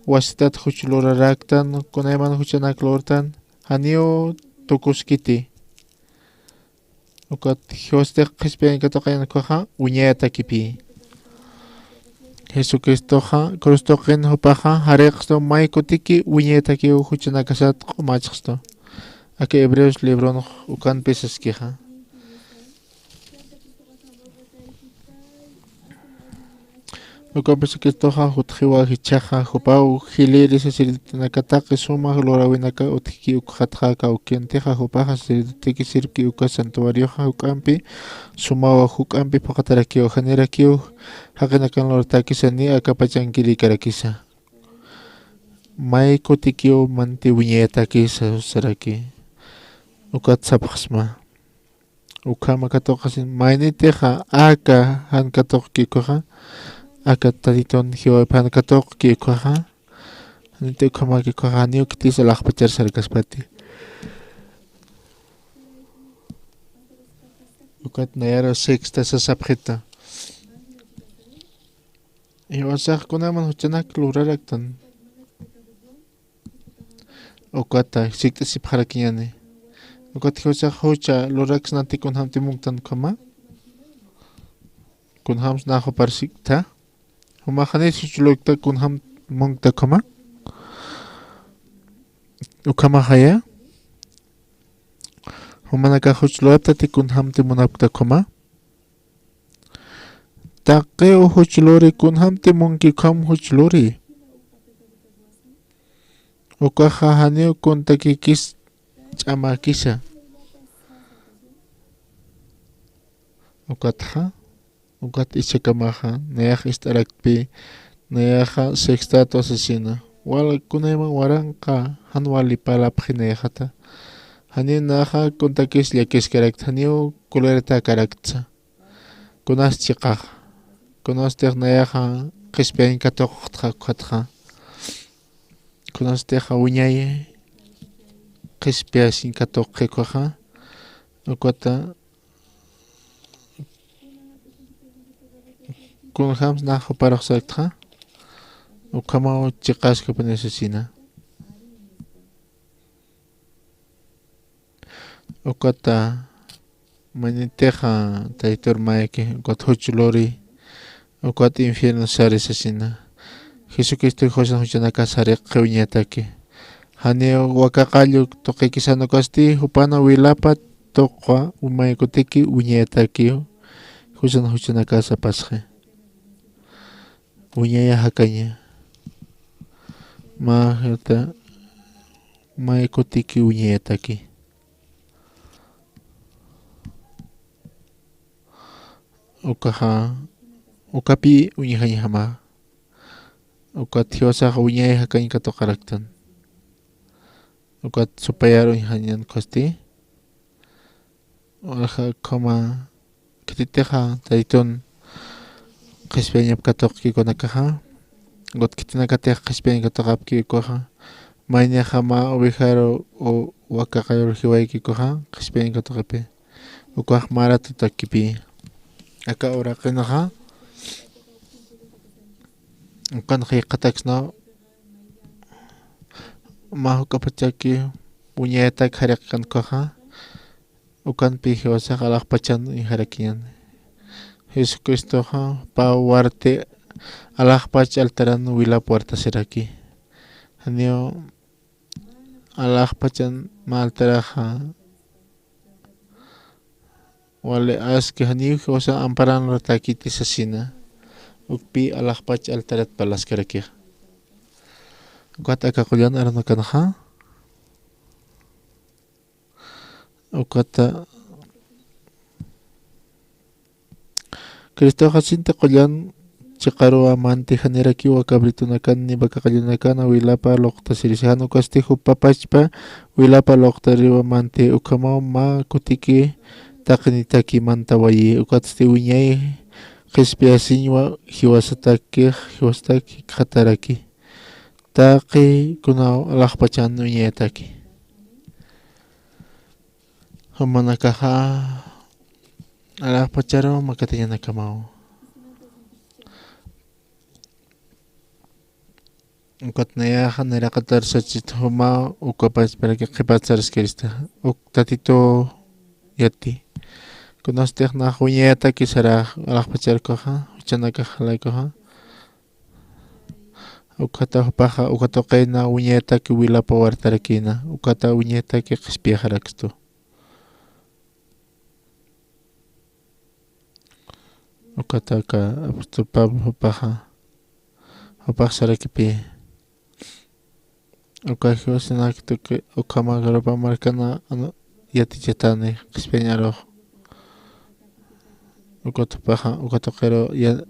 wasitat juch luraraktan, kunayman juchanak lurtan, janiw tukuskiti. Ukat jiwastix qhispiyañ katuqañan ukhaxa wiñayatakipi. Jesucristoxa cruz tuqin jupaxa jariqstu may kutiki wiñayatakiw juchanakasat q'umachxstu. Aka Hebreos libron ukan pisaskixa. Uka Jesucristoxa jutxiwa jichhaxa jupaw jiliri sacerdotenaka taqi suma luräwinaka utjki ukxatxa kawkintixa jupaxa sacerdoteki sirvki uka santuarioxa juk'ampi sumawa juk'ampi phuqhatarakiw janirakiw jaqinakan lurtakisa ni aka pachankirïkarakisa. May kutikiw manti wiñayatakisa saraki. Ukat sapxsma. Ukhama katuqasin maynitixa aka jan katuqki ukhaxa, aka Tatitun jiwayp jan katuqki ukhaxa, janiti ukhamaki ukhaxa, janiw khitis alaxpachar sarkaspati. Ukat nayaru sexta sasapxita. Jiwasax kunaman juchanak luraraktan. Ukata sikt'asipxarakiñani. Ukat jiwasax jucha luraksnati kunjämti munktan ukhama. Kunjämsa nä jupar sikt'a. Jumax janis juch lurkta kunjäm munkta ukhama. Ukhamaxaya. Jumanakax juch luraptati kunjämti munapkta ukhama. Taqiw juch luri kunjämti munki ukham juch luri. Ukaxa janiw kuntakikis ch'amäkisa. Ukatxa, ukat ichhakamaxa, nayax ist'araktpi, nayaxa sextatu sasina. Wal kunayman waranqa jan wali parlapxi nayaxata. Janiw nayaxa kuntakis llakiskarakta, janiw kuliratäkaraktsa. Kunas chiqax, kunastix nayaxa qhispiyañ katuqtxa ukhatxa, kunastix wiñay qhispiyasiñ katuqxi ukhaxa, ukata kunjämsa nä juparux saktxa, ukhamaw chiqaskapuni sasina. Ukata maynitixa taytur mayki, ukat juch luri, ukat infierno sari sasina. Jesucristo jiwasan juchanakas jariqi wiñayataki. Janiw waka qallu tuqikisan ukasti jupana wilapa tuqwa may kutiki wiñayataki. Jiwasan juchanakas apasxi. Wiñaya jakaña. Mä jita, may kutiki wiñayataki. Ukaxa, ukapi uñjañjama. Ukat jiwasax wiñay jakañ katuqaraktan. Ukat supayar uñjañan ukasti. Walja ukhama khititixa taytun qhispiyañap katuqki kunakaxa, ukat khitinakatix qhispiyañ katuqapki ukaxa, maynixa mä ovejaru o waka qallur jiwayki ukaxa qhispiyañ katuqipi, ukax mä ratutakipi. Aka uraqinxa, ukan jikxataksnaw, mä juk'apachaki wiñayatak jariqkan ukaxa, ukanpi jiwasax alaxpachan uñjarakiñan. Jesucristoxa pä warti alaxpach altaran wilap wartasiraki. Janiw alaxpachan mä altaraxa wali aski janiw jiwasax amparan lurtakiti sasina. Ukpi alaxpach altarat parlaskarakixa. Ukat aka qullan arunakanxa. Ukata Cristoxa sinti qullan chiqaruwa manti janirakiwa cabritunakan ni vaca qallunakan wilapa luqtasirisa, jan ukasti jupa pachpa wilapa luqtariwa manti, ukhamaw mä kutiki taqinitaki mantawayi, ukatsti wiñay qhispiyasiñwa jiwasatakix, jiwasatak jikxataraki. Taqi kunaw alaxpachan wiñayataki. Jumanakaxa alaxpacharu makatañanakamaw. Ukat nayaxa nayraqatar sachit jumaw, uka pachparaki qhipat saraskirista. Uk Tatitu yati. Kunastix nax wiñayataki sarax alaxpacharkuxa, juchanakax jalaykuxa. Ukata jupaxa, uka tuqina wiñayataki wilapa wartarakina. Ukata wiñayataki qhispiyaxarakstu. Ukataka apóstol Pablo jupaxa, jupax sarakipi. Uka jiwasanak tuki ukhama Roma markana anu yatichatani qhispiyañ arux. Ukat jupaxa, uka tuqiru ya,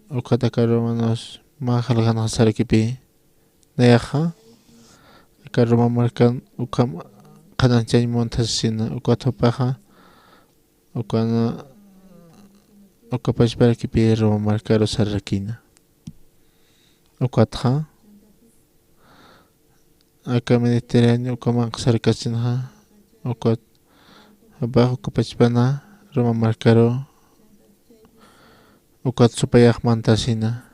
ukat aka romanos mä jaljanxa sarakipi. Nayaxa, aka Roma markan ukham qhanañchañ munthasina, ukat jupaxa, ukana, uka pachparakipi Roma markaru sararakina. Ukatxa, aka Mediterráneo uka manqha sarkasinxa, ukat, jupax uka pachpana Roma markaru, ukat supayax mantasina.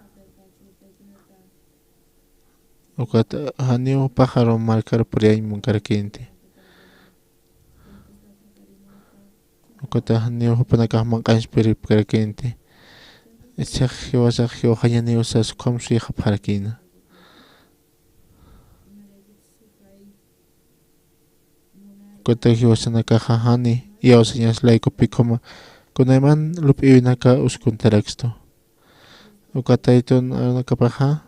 Ukat, janiw jupaxa Roma markaru puriyañ munkarakïnti. Ukat janiw jupanakax manq'añs puripkarakïnti. Ichhax jiwasax jiwaxañaniw sas ukham suyxapxarakïna. Ukat jiwasanakaxa jani iyawsañas laykupi ukhama kunayman lup'iwinaka uskuntarakstu. Ukat taytun arunakapaxa,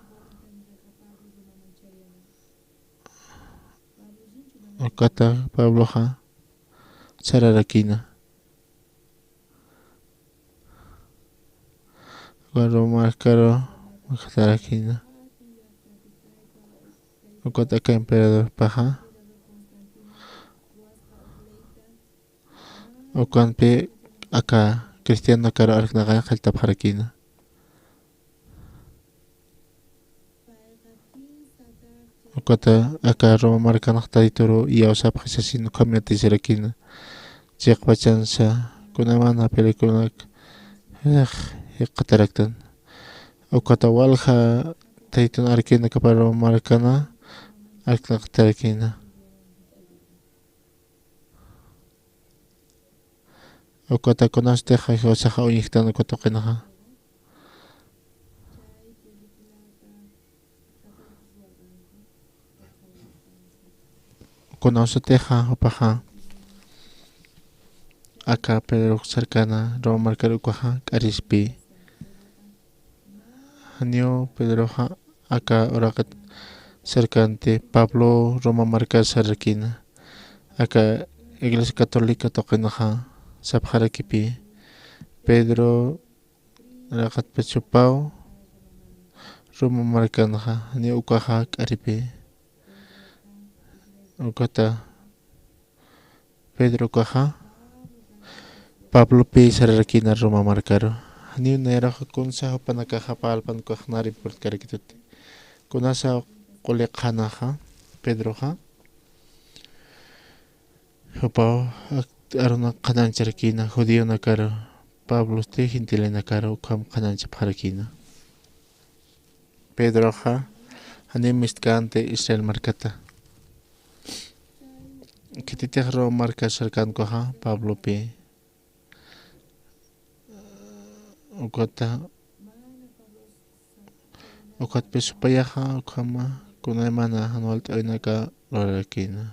ukata Pabloxa sararakina. Uka Roma markaru makatarakina. Ukat aka emperadorpaxa, ukanpi aka cristianakaru arknaqañ qilltapxarakina. Ukata aka Roma markanax Tatituru iyawsapxi sasin ukham yaticharakina. Chiqpachansa kunamana películanak jikxataraktan. Ukata walja Tatitun arkinakapa Roma markana arknaqatarakina. Ukata kunastix jiwasaxa uñjtan uka tuqinxa. Kunawsatixa jupaxa aka Pedro sarkana Roma markar ukaxa k'arispi. Janiw Pedroxa aka uraqit sarkanti Pablo Roma markar sarkina. Aka Iglesia Católica tuqinxa sapxarakipi, Pedro raqatpach jupaw Roma markanxa, janiw ukaxa k'aripi. Ukata Pedro ukaxa Pablopi sararakina Roma markaru. Janiw nayarux kunsa jupanakaxa parlpan ukax nä reportkarakituti. Kunasa quli qhanaxa Pedroxa, jupaw ak-, arunak qhanañcharakina judionakaru, Pablosti gentilnakaru ukham qhanañchapxarakina. Pedroxa janiw mistkänti Israel markata. Khititix Roma marka sarkänkuxa Pablopi. Ukata, ukatpis supayaxa ukhama kunaymana jan walt'äwinaka lurarakina.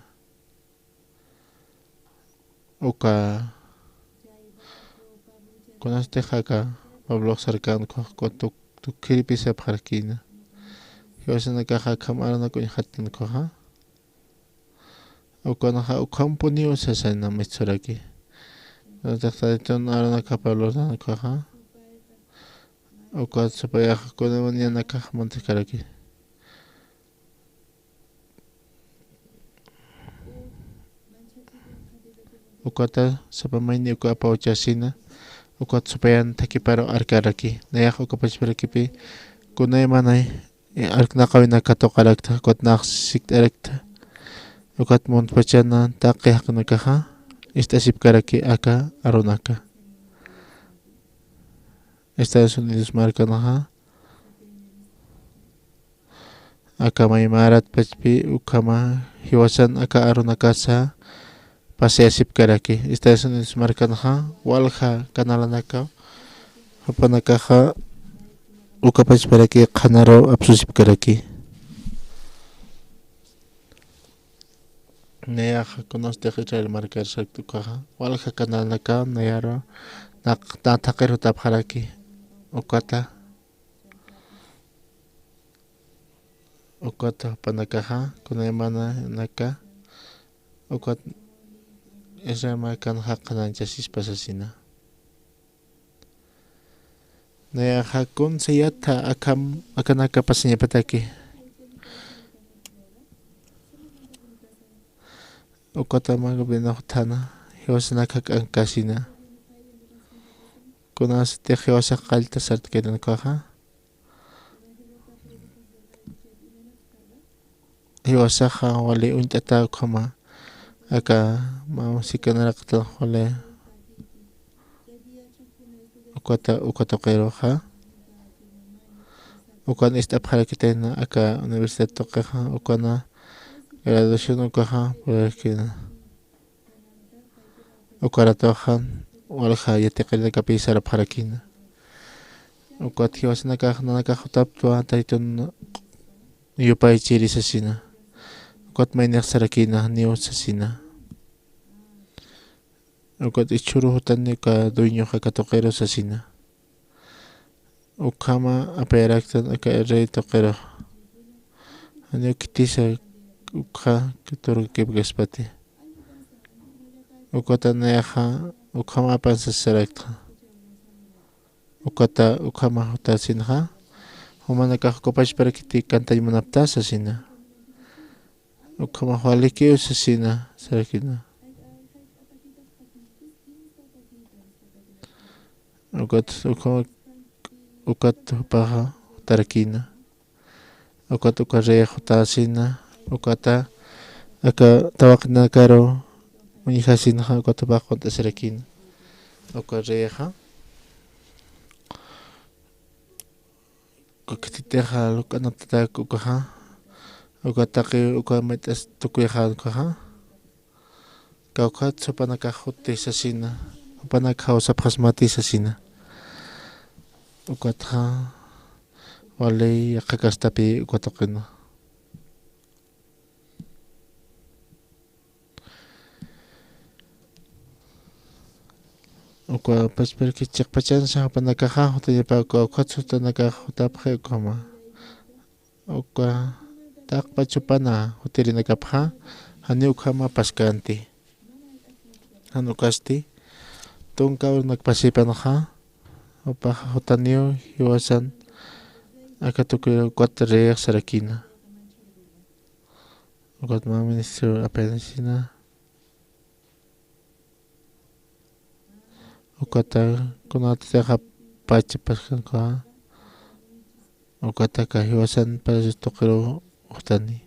Uka kunastix aka Pablox sarkänkuxa tuk-, tukkhiripis sapxarakina. Jiwasanakaxa akham arunak uñjatänkuxa. Ukanxa ukhampuniw sasana mistsuraki. Kunatix Tatitun arunakapa lurtankuxa, ukat supayaxa kunayman yanakax mantaskaraki. Ukata sapa mayni uka apawchasina, ukat supayan thakiparu arkaraki. Nayax uka pachparakipi kunaymanay, eh, arknaqawinaka tuqarakta, ukat nax sikt'arakta. Ukat muntpachana taqi jaqinakaxa ist'asipkaraki aka arunaka. Estados Unidos markanxa, Aka maymarat pachpi ukhama jiwasan aka arunakasa pasayasipkaraki. Estados Unidos markanxa walja kanalanaka jupanakaxa uka pachparaki qhanaru apsusipkaraki. Nayaxa kunastix Israel markar sakt'ukxaxa walja kanalanaka nayaru naq-, na thaqir jutapxaraki. Ukata Ukat jupanakaxa kunaymananaka ukat Israel markan jaqananchasispa sasina. Nayaxa kun sayata akham akanaka pasañapataki. Ukat ama gobierno jutana jiwasanaka k'ankasina. Kunasatix jiwasax qallta sartkitan ukaxa. Jiwasaxa wali uñt'ata ukhama aka mä musikanaraqtan wali ukata, uka tuqiruxa. Ukan ist'apxarakitayna aka universidad tuqixa, ukana graduación ukaxa purarakina. Uka ratoxa walja yatiqirinakapi sarapxarakina. Ukat jiwasanakax nanakax jutaptwa Taytun yupaychiri sasina. Ukat maynix sarakina, janiw sasina. Ukat ichhuru jutani uka dueñoxa aka tuqiru sasina. Ukhama apayaraktan aka rey tuqiru. Janiw khitisa ukxa turukipkaspati. Ukata nayaxa ukhama apan sasaraktxa. Ukata ukhama jutasinxa. Jumanakax uka pachparakiti kantañ munapta sasina. Ukhamax walikiw sasina sarakina. Ukat ukhama ukat jupaxa jutarakina. Ukat uka rey jutasina. Ukata aka tawaqinakaru uñjasinxa ukat jupax qunt'asirakina. Uka reyxa Uka khititixa luk'anaptatak ukaxa, uka taqi uka mayt'as tukuyxan ukaxa, kawkhat jupanakax juti sasina, jupanakax jawsapxasmati sasina. Ukatxa wali yaqha kastapi uka tuqina. Uka pachparki chiqpachansa jupanakaxa jutañapa uka ukhat jutanakax jutapxi ukhama. Uka taqpach jupana jutirinakapxa janiw ukhama paskanti. Jan ukasti tunka urunakpasipanxa jupaxa jutaniw jiwasan aka tukuy ukat reyx sarakina. Ukat mä ministerio apayañasina. Ukata kunatatixa pachapaskanka. Ukataka jiwasan palacio tuqiru jutani.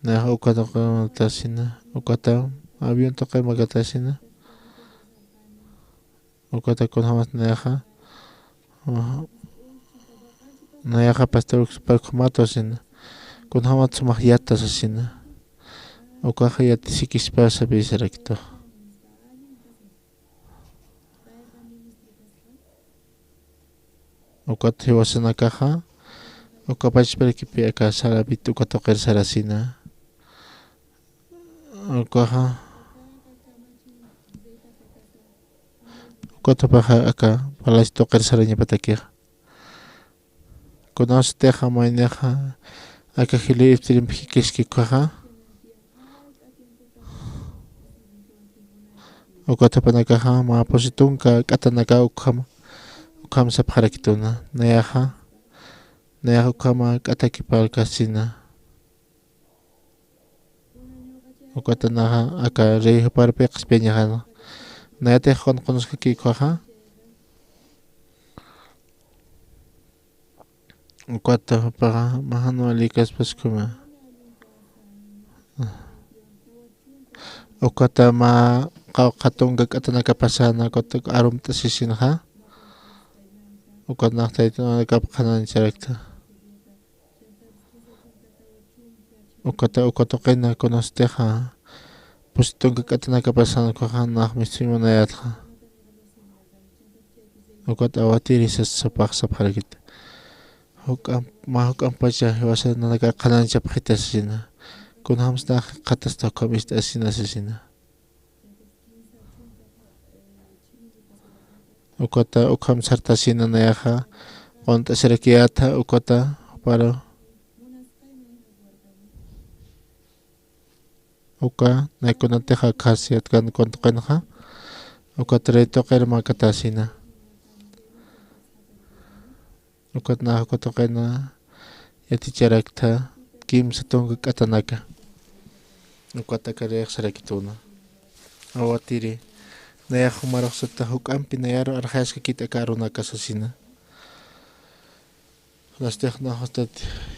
Nayaxa uka tuqiru makatasina. Ukata avión tuqiru makatasina. Ukata kunjamas nayaxa, nayaxa pastor uksupa ukhamat sasina. Kunjamat sumax yata sasina. Ukaxa yatisikispa sapisaraktu. Ukat jiwasanakaxa uka pachparkipi aka salapit uka tuqir sarasina. Ukaxa Ukat jupaxa aka palacio tuqir sarañapatakixa. Kunasatixa maynixa aka jilïr iptirimpi jikiski ukaxa. Ukat jupanakaxa mä pusi tunka k'atanaka ukham, ukham sapxarakituna. Nayaxa, nayaxa ukhama k'atakipalkasina. Ukata naxa aka rey juparpi qhispiyañaxana. Nayatix qunqunskaki ukaxa. Ukata jupaxa mä jan wali kaspas ukhama. Ukata mä qawqha tunka k'atanaka pasana, ukata arumt'asisinxa. Ukat nax taytanakap qhanañcharakta. Ukata, uka tuqina kunasutixa pusi tunka k'atanakapasan ukhaxa nax mistuymanayätxa. Ukat awatiri sas sapxarakit. Juk'amp, mä juk'ampacha jiwasa nanakar qhanañchapxita sasina. Kunjams nax qhatasta ukham ist'asina sasina. Ukata ukham sartasina nayaxa qunt'asirakiyätxa ukata juparu. Uka naykunatixa khasiyatkan kuntuqinxa. Ukat rey tuqir makatasina. Ukat nax uka tuqina yaticharaktxa kimsa tunka k'atanaka. Ukat aka reyx sarakituna. Awatiri. Nayax jumarux sata juk'ampi nayaru arxayaskakit aka arunaka sasina. Nastix nax ustat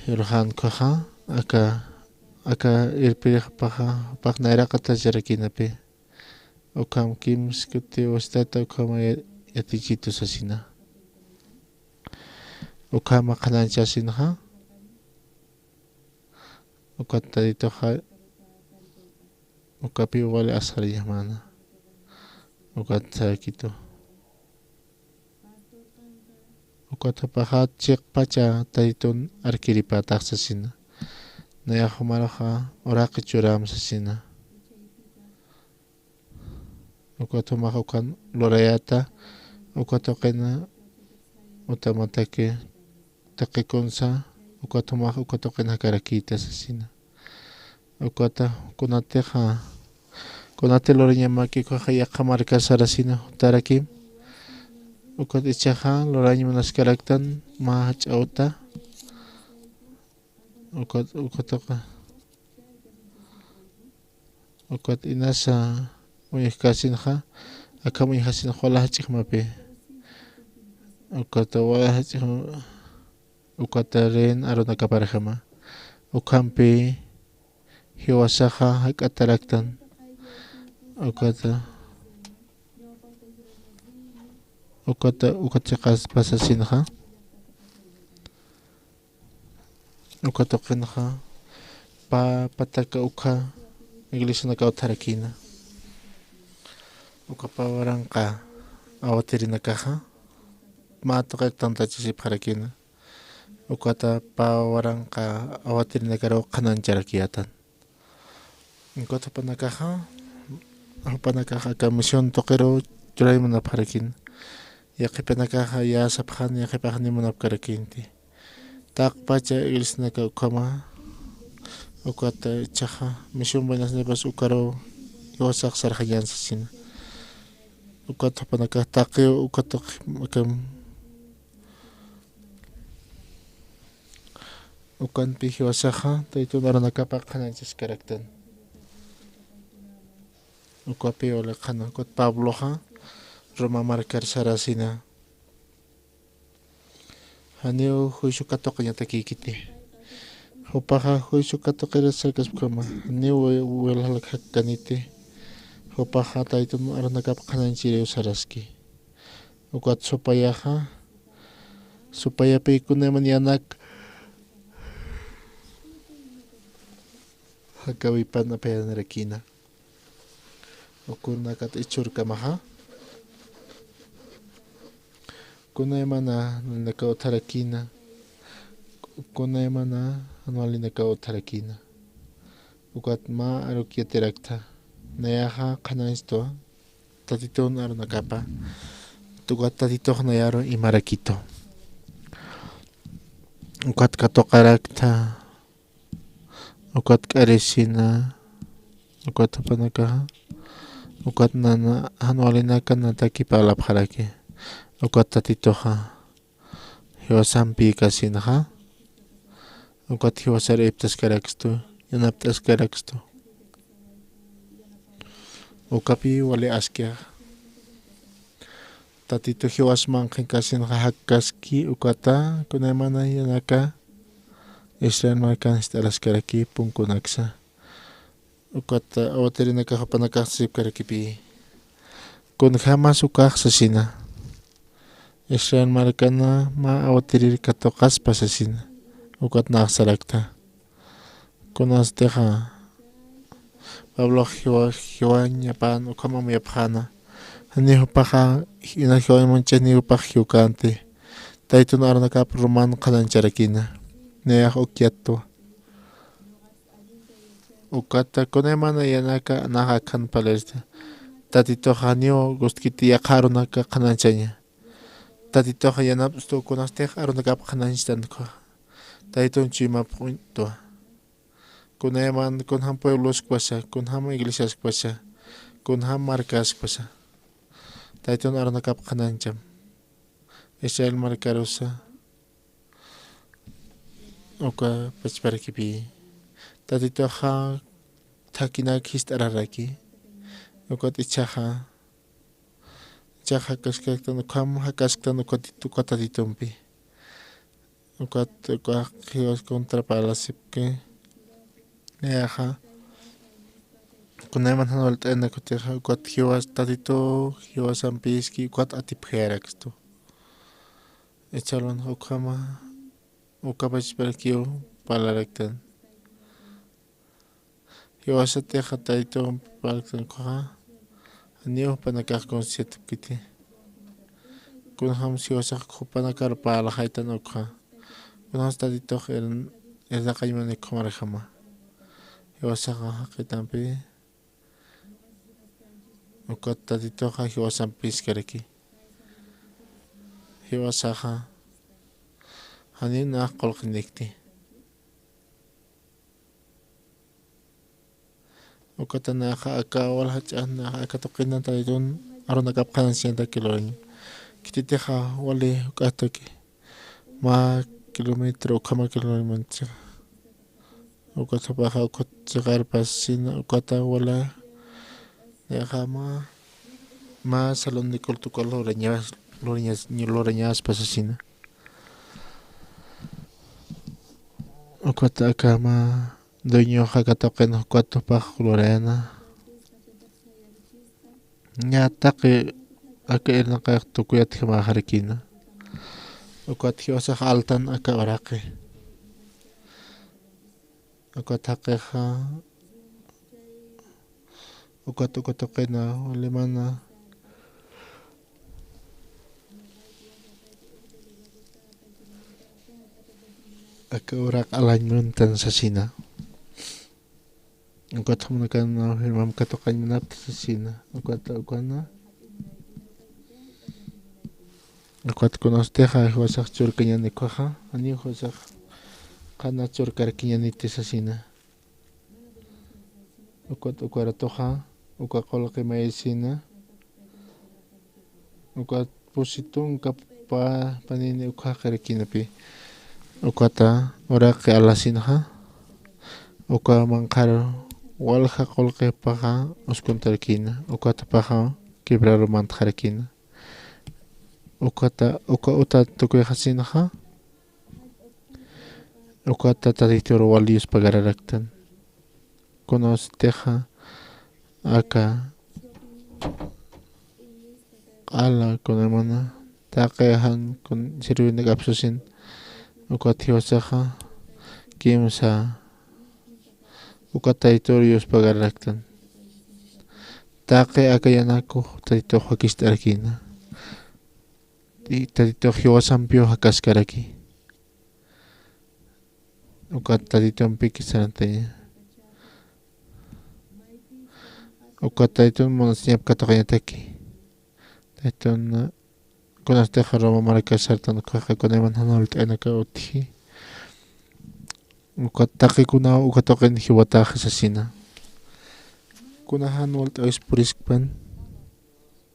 yurxän ukhaxa aka, aka irpirix jupaxa, jupax nayraqatacharakinapi. Ukham kimsa kuti wasitata ukhama ya-, yatichitu sasina. Ukhama qhanañchasinxa. Ukat Tatituxa ukapi wali asxarañamana. Ukat sarakitu. Ukat jupaxa chiqpacha Tatitun arkiripätax sasina. Nayax jumaruxa uraqi churäm sasina. Ukat jumax ukan lurayäta, ukat tuqina utamataki taqi kunsa, ukat jumax ukat tuqina jakarakïta sasina. Ukata kunatixa, kunati lurañamaki ukhaxa yaqha markar sarasina jutarakim. Ukat ichaxa lurañ munaskaraktan mä jach'a uta. Ukat, ukat tuqa. Ukat inasa uñjkasinxa, akham uñjasinxa wala jach'ixmapi. Ukat wala jach'ixma, ukat rin arunakaparjama. Ukhampi jiwasaxa jak'ataraktan. Ukat, ukat, ukat chiqaspa sasinxa. Uka tuqinxa pä pataka ukha iglesianakaw utjarakïna. Uka pä waranqa awatirinakaxa mä tuqir tantachasipxarakïna. Ukata pä waranqa awatirinakaruw qhanañcharakiyätan. Ukat jupanakaxa, jupanakaxa aka misión tuqiruw churañ munapxarakïna. Yaqhipanakaxa yäsapxän, yaqhipax ni munapkarakïnti. Taqpacha iglesianaka ukhama, ukat ichaxa misión buenas nuevas ukaruw jiwasax sarxañän sasina. Ukat jupanakax taqiw ukat tuqi, ukham Ukanpi jiwasaxa Tatitun arunakapa qhanañchaskaraktan. Ukapi wali qhana, ukat Pabloxa Roma markar sarasina. Janiw juicio katuqiñatakïkiti. Jupaxa juicio katuqir sarkaspkama, janiw wi-, wiljalak jakkaniti. Jupaxa Tatitun arunakap qhanañchiriw saraski. Ukat supayaxa, supayapï kunayman yanak jakawipan apayanarakïna. Uka urunakat ichhürkamaxa, kunaymana jan walinakaw utjarakïna, kunaymana jan walinakaw utjarakïna. Ukat mä aruk yatiraktha, nayaxa qhanañchtwa, Tatitun arunakapa, ukat Tatitux nayaru imarakitu. Ukat katuqaraktha, ukat k'arisina, ukat jupanakaxa, ukat nana jan walinaka natakipalapxaraki, ukat Tatituxa jiwasampïkasinxa, ukat jiwasar iptaskarakstu, yanapt'askarakstu. Ukapi wali askixa. Tatitu jiwas manqhinkasinxa jakkaski, ukata kunaymana yanaka Israel markan jist'araskaraki punkunaksa. Ukat awatirinakax jupanakax sipkarakipï. Kunjämas ukax sasina. Israel markana mä awatirir katuqaspa sasina. Ukat nax saraktha. Kunanstixa Pablox jiwa, jiwañapan ukham amuyapxäna. Janiw jupaxa ina jiwañ munch'ini, jupax jiwkänti. Taytun arunakap Roman qhanañcharakïna. Nayax ukyatwa. Ukata kunaymana yanaka nax akhan parlista. Tatitux janiw gustkiti yaqha arunaka qhanañchaña. Tatitux yanapstu kunastix arunakap qhanañchtan ukhaxa. Taytun chuymapxtwa. Kunayman kunjam puebloskpasa, kunjam iglesiaskpasa, kunjam markaskpasa. Taytun arunakap qhanañcham. Israel markarusa uka pachparakipï. Tatituxa thakhinak jist'araraki. Ukat ichhaxa, ichhaxa jakaskaktan, ukham jakasktan uka tit-, uka Tatitumpi. Ukat uka jiwas contra parlasipki. Nayaxa kunayman jan walt'ayna kutixa, ukat jiwas Tatitu jiwasampiski, ukat atipjayarakstu. Ichalwan ukhama, uka pachparakiw parlaraktan. Jiwasatixa Tatitu parlaraktan ukhaxa, janiw jupanakax concienciatipkiti. Kunjams jiwasax jupanakar parlaxaytan ukxa. Kunjams Tatitux ir-, irnaqañmani ukhamarjama. Jiwasaxa jaqitampi. Ukat Tatituxa jiwasampiskaraki. Jiwasaxa janiw nax qullqinikti. Ukata naxa aka walja ch'an, naxa aka tuqinan Tatitun arunakap qhanañchasïnta kiluraña. Khititixa wali juk'ataki. Mä kilómetro ukhama kiluraña munchixa. Ukat jupaxa ukat chiqarpasina, ukata wala, nayaxa mä, mä salón de culto uka lurañas, lurañas, lurañaspa sasina. Ukat aka mä dueñoxa aka tuqin ukat jupax lurayana. Ña taqi aka irnaqax tukuyatjamaxarakïna. Ukat jiwasax altan aka uraqi. Ukat jaqixa, ukat uka tuqina, walimana. Aka uraq alañ muntan sasina. Ukat jumanakana firmam katuqañ munapta sasina. Ukat ukana. Ukat kunanstixa jiwasax churkañäni ukhaxa, janiw jiwasax qhana churkarkiñäniti sasina. Ukat uka ratuxa, uka qullqi mayisina. Ukat pusi tunka pa-, panini ukhaqirakïnapi. Ukata uraqi alasinxa, uka manqhar walja qullqipaxa uskuntarakïna, ukat jupaxa quebrado mantxarakïna. Ukata, uka uta tukuyxasinxa, ukata Tatitur wali yuspagararaktan. Kunanstixa aka q'ala kunamana taqi jan kun sirvinakap sasin, ukat jiwasaxa kimsa uka Tatitur yuspagararaktan. Taqi aka yanaku Tatitux wakicht'arakïna. Y Tatitux jiwasampiw jakaskaraki. Ukat Tatitumpiki sarantaña. Ukat Tatitun munasiñap katuqañataki. Tatitun, kunanstixa Roma marka sartan ukhaxa kunayman jan walt'aynaka utji. Ukat taqikunaw uka tuqin jiwataxa sasina. Kuna jan walt'awis puriskpan,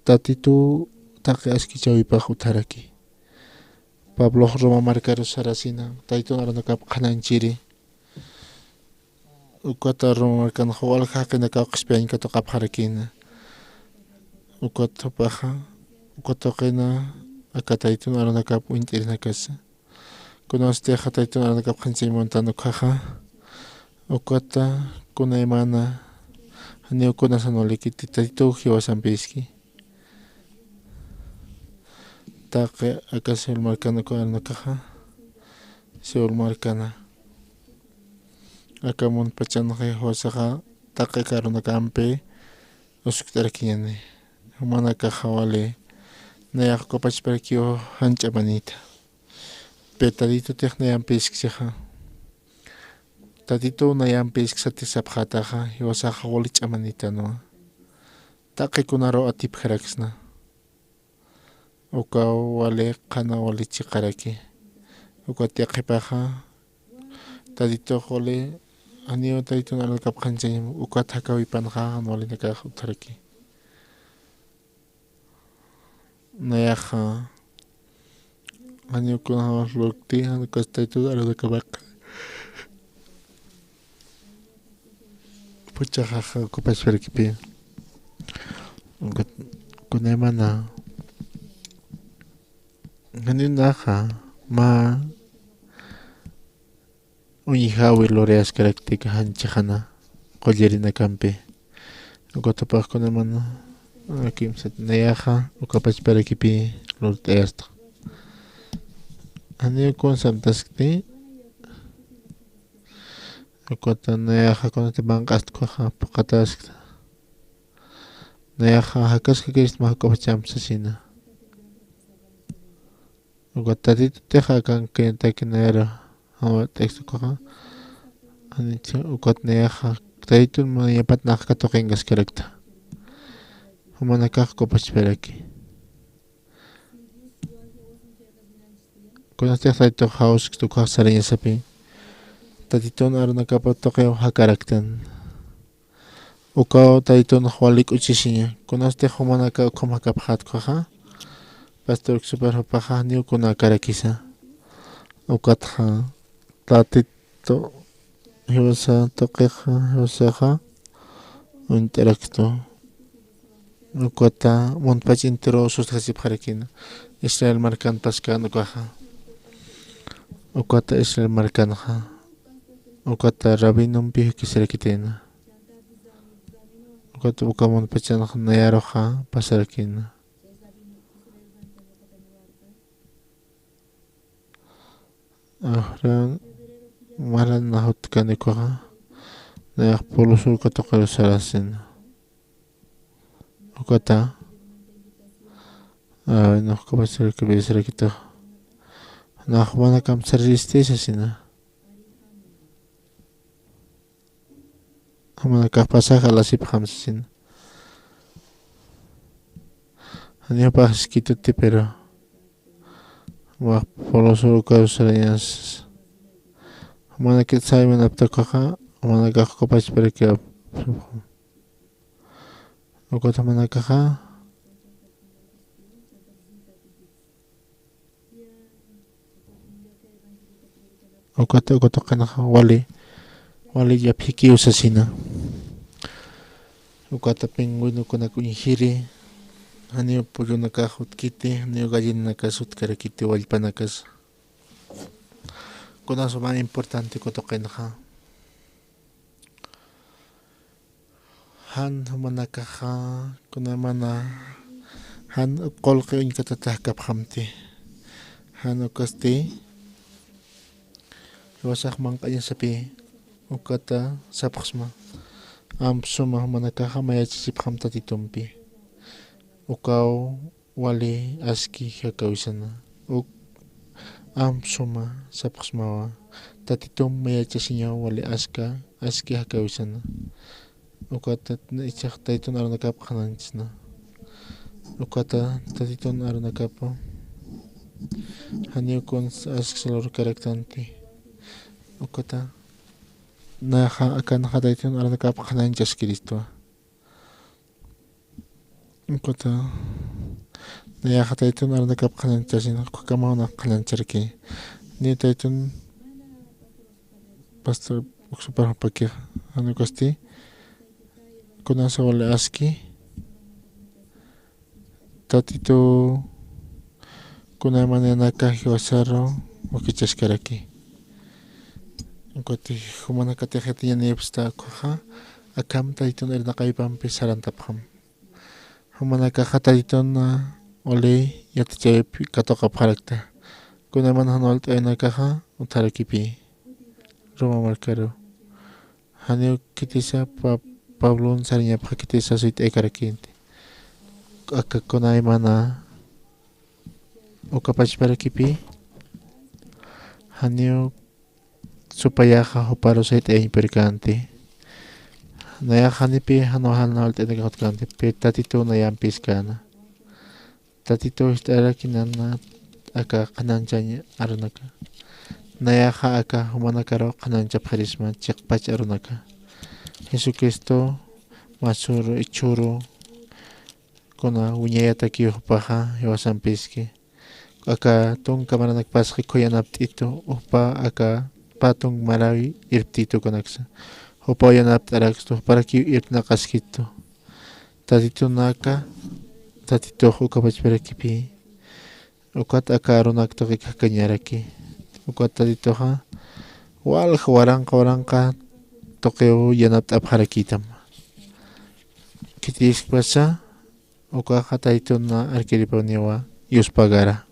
Tatitu taqi askichäwipax utjaraki. Pablox Roma markaru sarasina, Tatitun arunakap qhanañchiri. Ukata Roma markanxa walja jaqinakaw qhispiyañ katuqapxarakïna. Ukat jupaxa, uka tuqina aka Tatitun arunakap uñt'irinakasa. Kunanstixa Tatitun arunakap qhanañchañ muntan ukhaxa, ukata kunaymana janiw kunasan walikiti, Tatituw jiwasampiski. Taqi aka Seúl markan uka arunakaxa, Seúl markana. Aka muntpachanxa jiwasaxa taqi karunakampi uskt'arakiñani. Jumanakaxa wali nayax ukapachparakiw jan ch'amanïta. Pero Tatitutix nayampiskixa. Tatituw nayampisksati sapxätaxa, jiwasaxa wali ch'amanïtanwa. Taqi kunaruw atipjaraksna. Ukaw wali qhana wali chiqaraki. Ukat yaqhipaxa Tatitux wali, janiw Tatitun arunakapxañchañam, ukat jakäwipanxa jan walinakax utjaraki. Nayaxa janiw kunjamax lurkti, jan ukas Tatitun arunakapax puchaxaxa ukapachparakipi. Ukat kunaymana janiw naxa mä uñjäwi lurayaskarakti jan chixana qullirinakampi. Ukat jupax kunaymana kimsat nayaxa ukapachparakipi lurt'ayasta. Janiw kun samtaskti, ukat nayaxa kunati manq'ast ukhaxa phuqhataskta. Nayaxa jakaskakirist mä juk'apachamp sasina. Ukat Tatitutix akankirintaki nayaru, jawar t'akistu ukhaxa. Janicha ukat nayaxa Tatitun nayapat nax katuqinkaskarakta. Jumanakax ukapachparaki. Kunastix Tatitux jawsksta ukhax sarañasapi. Tatitun arunakapa tuqiw jakaraktan. Ukaw Taytunx wali k'uchisiña. Kunastix jumanaka ukham jakapxät ukhaxa, pastor uksupar jupaxa janiw kunakarakisa. Ukatxa Tatitu jiwasa tuqixa, jiwasaxa uñt'araktu. Ukata muntpach intiruw sustjasipxarakina Israel markan paskän ukaxa. Ukata Israel markanxa, ukata rabinompi jukisirakitayna. Ukat uka muntpachanxa nayaruxa pasarakina. Ahora malan nax utjkani ukhaxa, nayax Polo Sur uka tuqiru sarasina. Ukata, ay, nax ukapachparakipï sarakituxa. Nax jumanakamp sariristi sasina. Jumanakax pasax alasipxam sasina. Janiw jupax Iskituti, pero jumax Polo Sur ukaru sarañas. Jumanakit saymanapxta ukhaxa, jumanakax ukapachparakipxam. Ukat jumanakaxa Ukata, uka tuqinxa wali, wali yaphikiw sasina. Ukata pingüinokunak uñjiri, janiw pullunakax utkiti, janiw gallinanakas utkarakiti, wallpanakas. Kunas suma importante uka tuqinxa. Jan jumanakaxa, kunaymana, jan qullqi uñkatatax jakapxamti. Jan ukasti, jiwasax manq'añasapi, ukata sapxsma. Amp suma jumanakaxa mayachasipxam Tatitumpi. Ukaw wali aski jakäwisana. Uk amp suma sapxsmawa. Tatitump mayachasiñaw wali aska, aski jakäwisana. Ukata ichax Tatitun arunakap qhanañchasna. Ukata Tatitun arunakap janiw kuns asksa lurkaraktanti. Ukata nayaxa akanxa Tatitun arunakap qhanañchaskiristwa. Ukata nayaxa Tatitun arunakap qhanañchasina, ukhakamana qhanañcharaki. Ni Tatitun pastor uksupar jupakixa, jan ukasti, kunasa wali aski, Tatitu kunaymananaka jiwasaru wakichaskaraki. Ukati jumanakatix yatiñanïpxsta ukhaxa, akham Tatitun irnaqawipampi sarantapxam. Jumanakaxa Tatitun wali yatichäwip katuqapxarakta. Kunayman jan walt'awinakaxa utjarakipï Roma markaru. Janiw khitisa Pablon sariñapxa khitisa suyt'aykarakïnti. Aka kunaymana uka pachparakipï janiw supayaxa juparu sayt'ayañ purkänti. Nayax janipï jan walt'ayanakax utjkänti, pero tatituw nayampïskäna. Tatituw jist'arakinana aka qhanañchañ arunaka. Nayaxa aka jumanakaru qhanañchapxirisma chiqpach arunaka. Jesucristo masüru ichhüru kuna wiñayatakiw jupaxa jiwasampiski. Aka tunka maranakpaskix khuyanañapt'itu jupa aka pä tunk marawi irptitukunaksa. Jupaw yanapt'arakstu juparakiw irpnaqaskitu. Tatitunaka tatitux uka pachparakipï. Ukat aka arunak tuqi kakañaraki. Ukat tatituxa walja waranqa waranqa tuqiw yanapt'apxarakïtam. Khitiskpasa ukaxa tatituna arkiripuniwa yuspagara.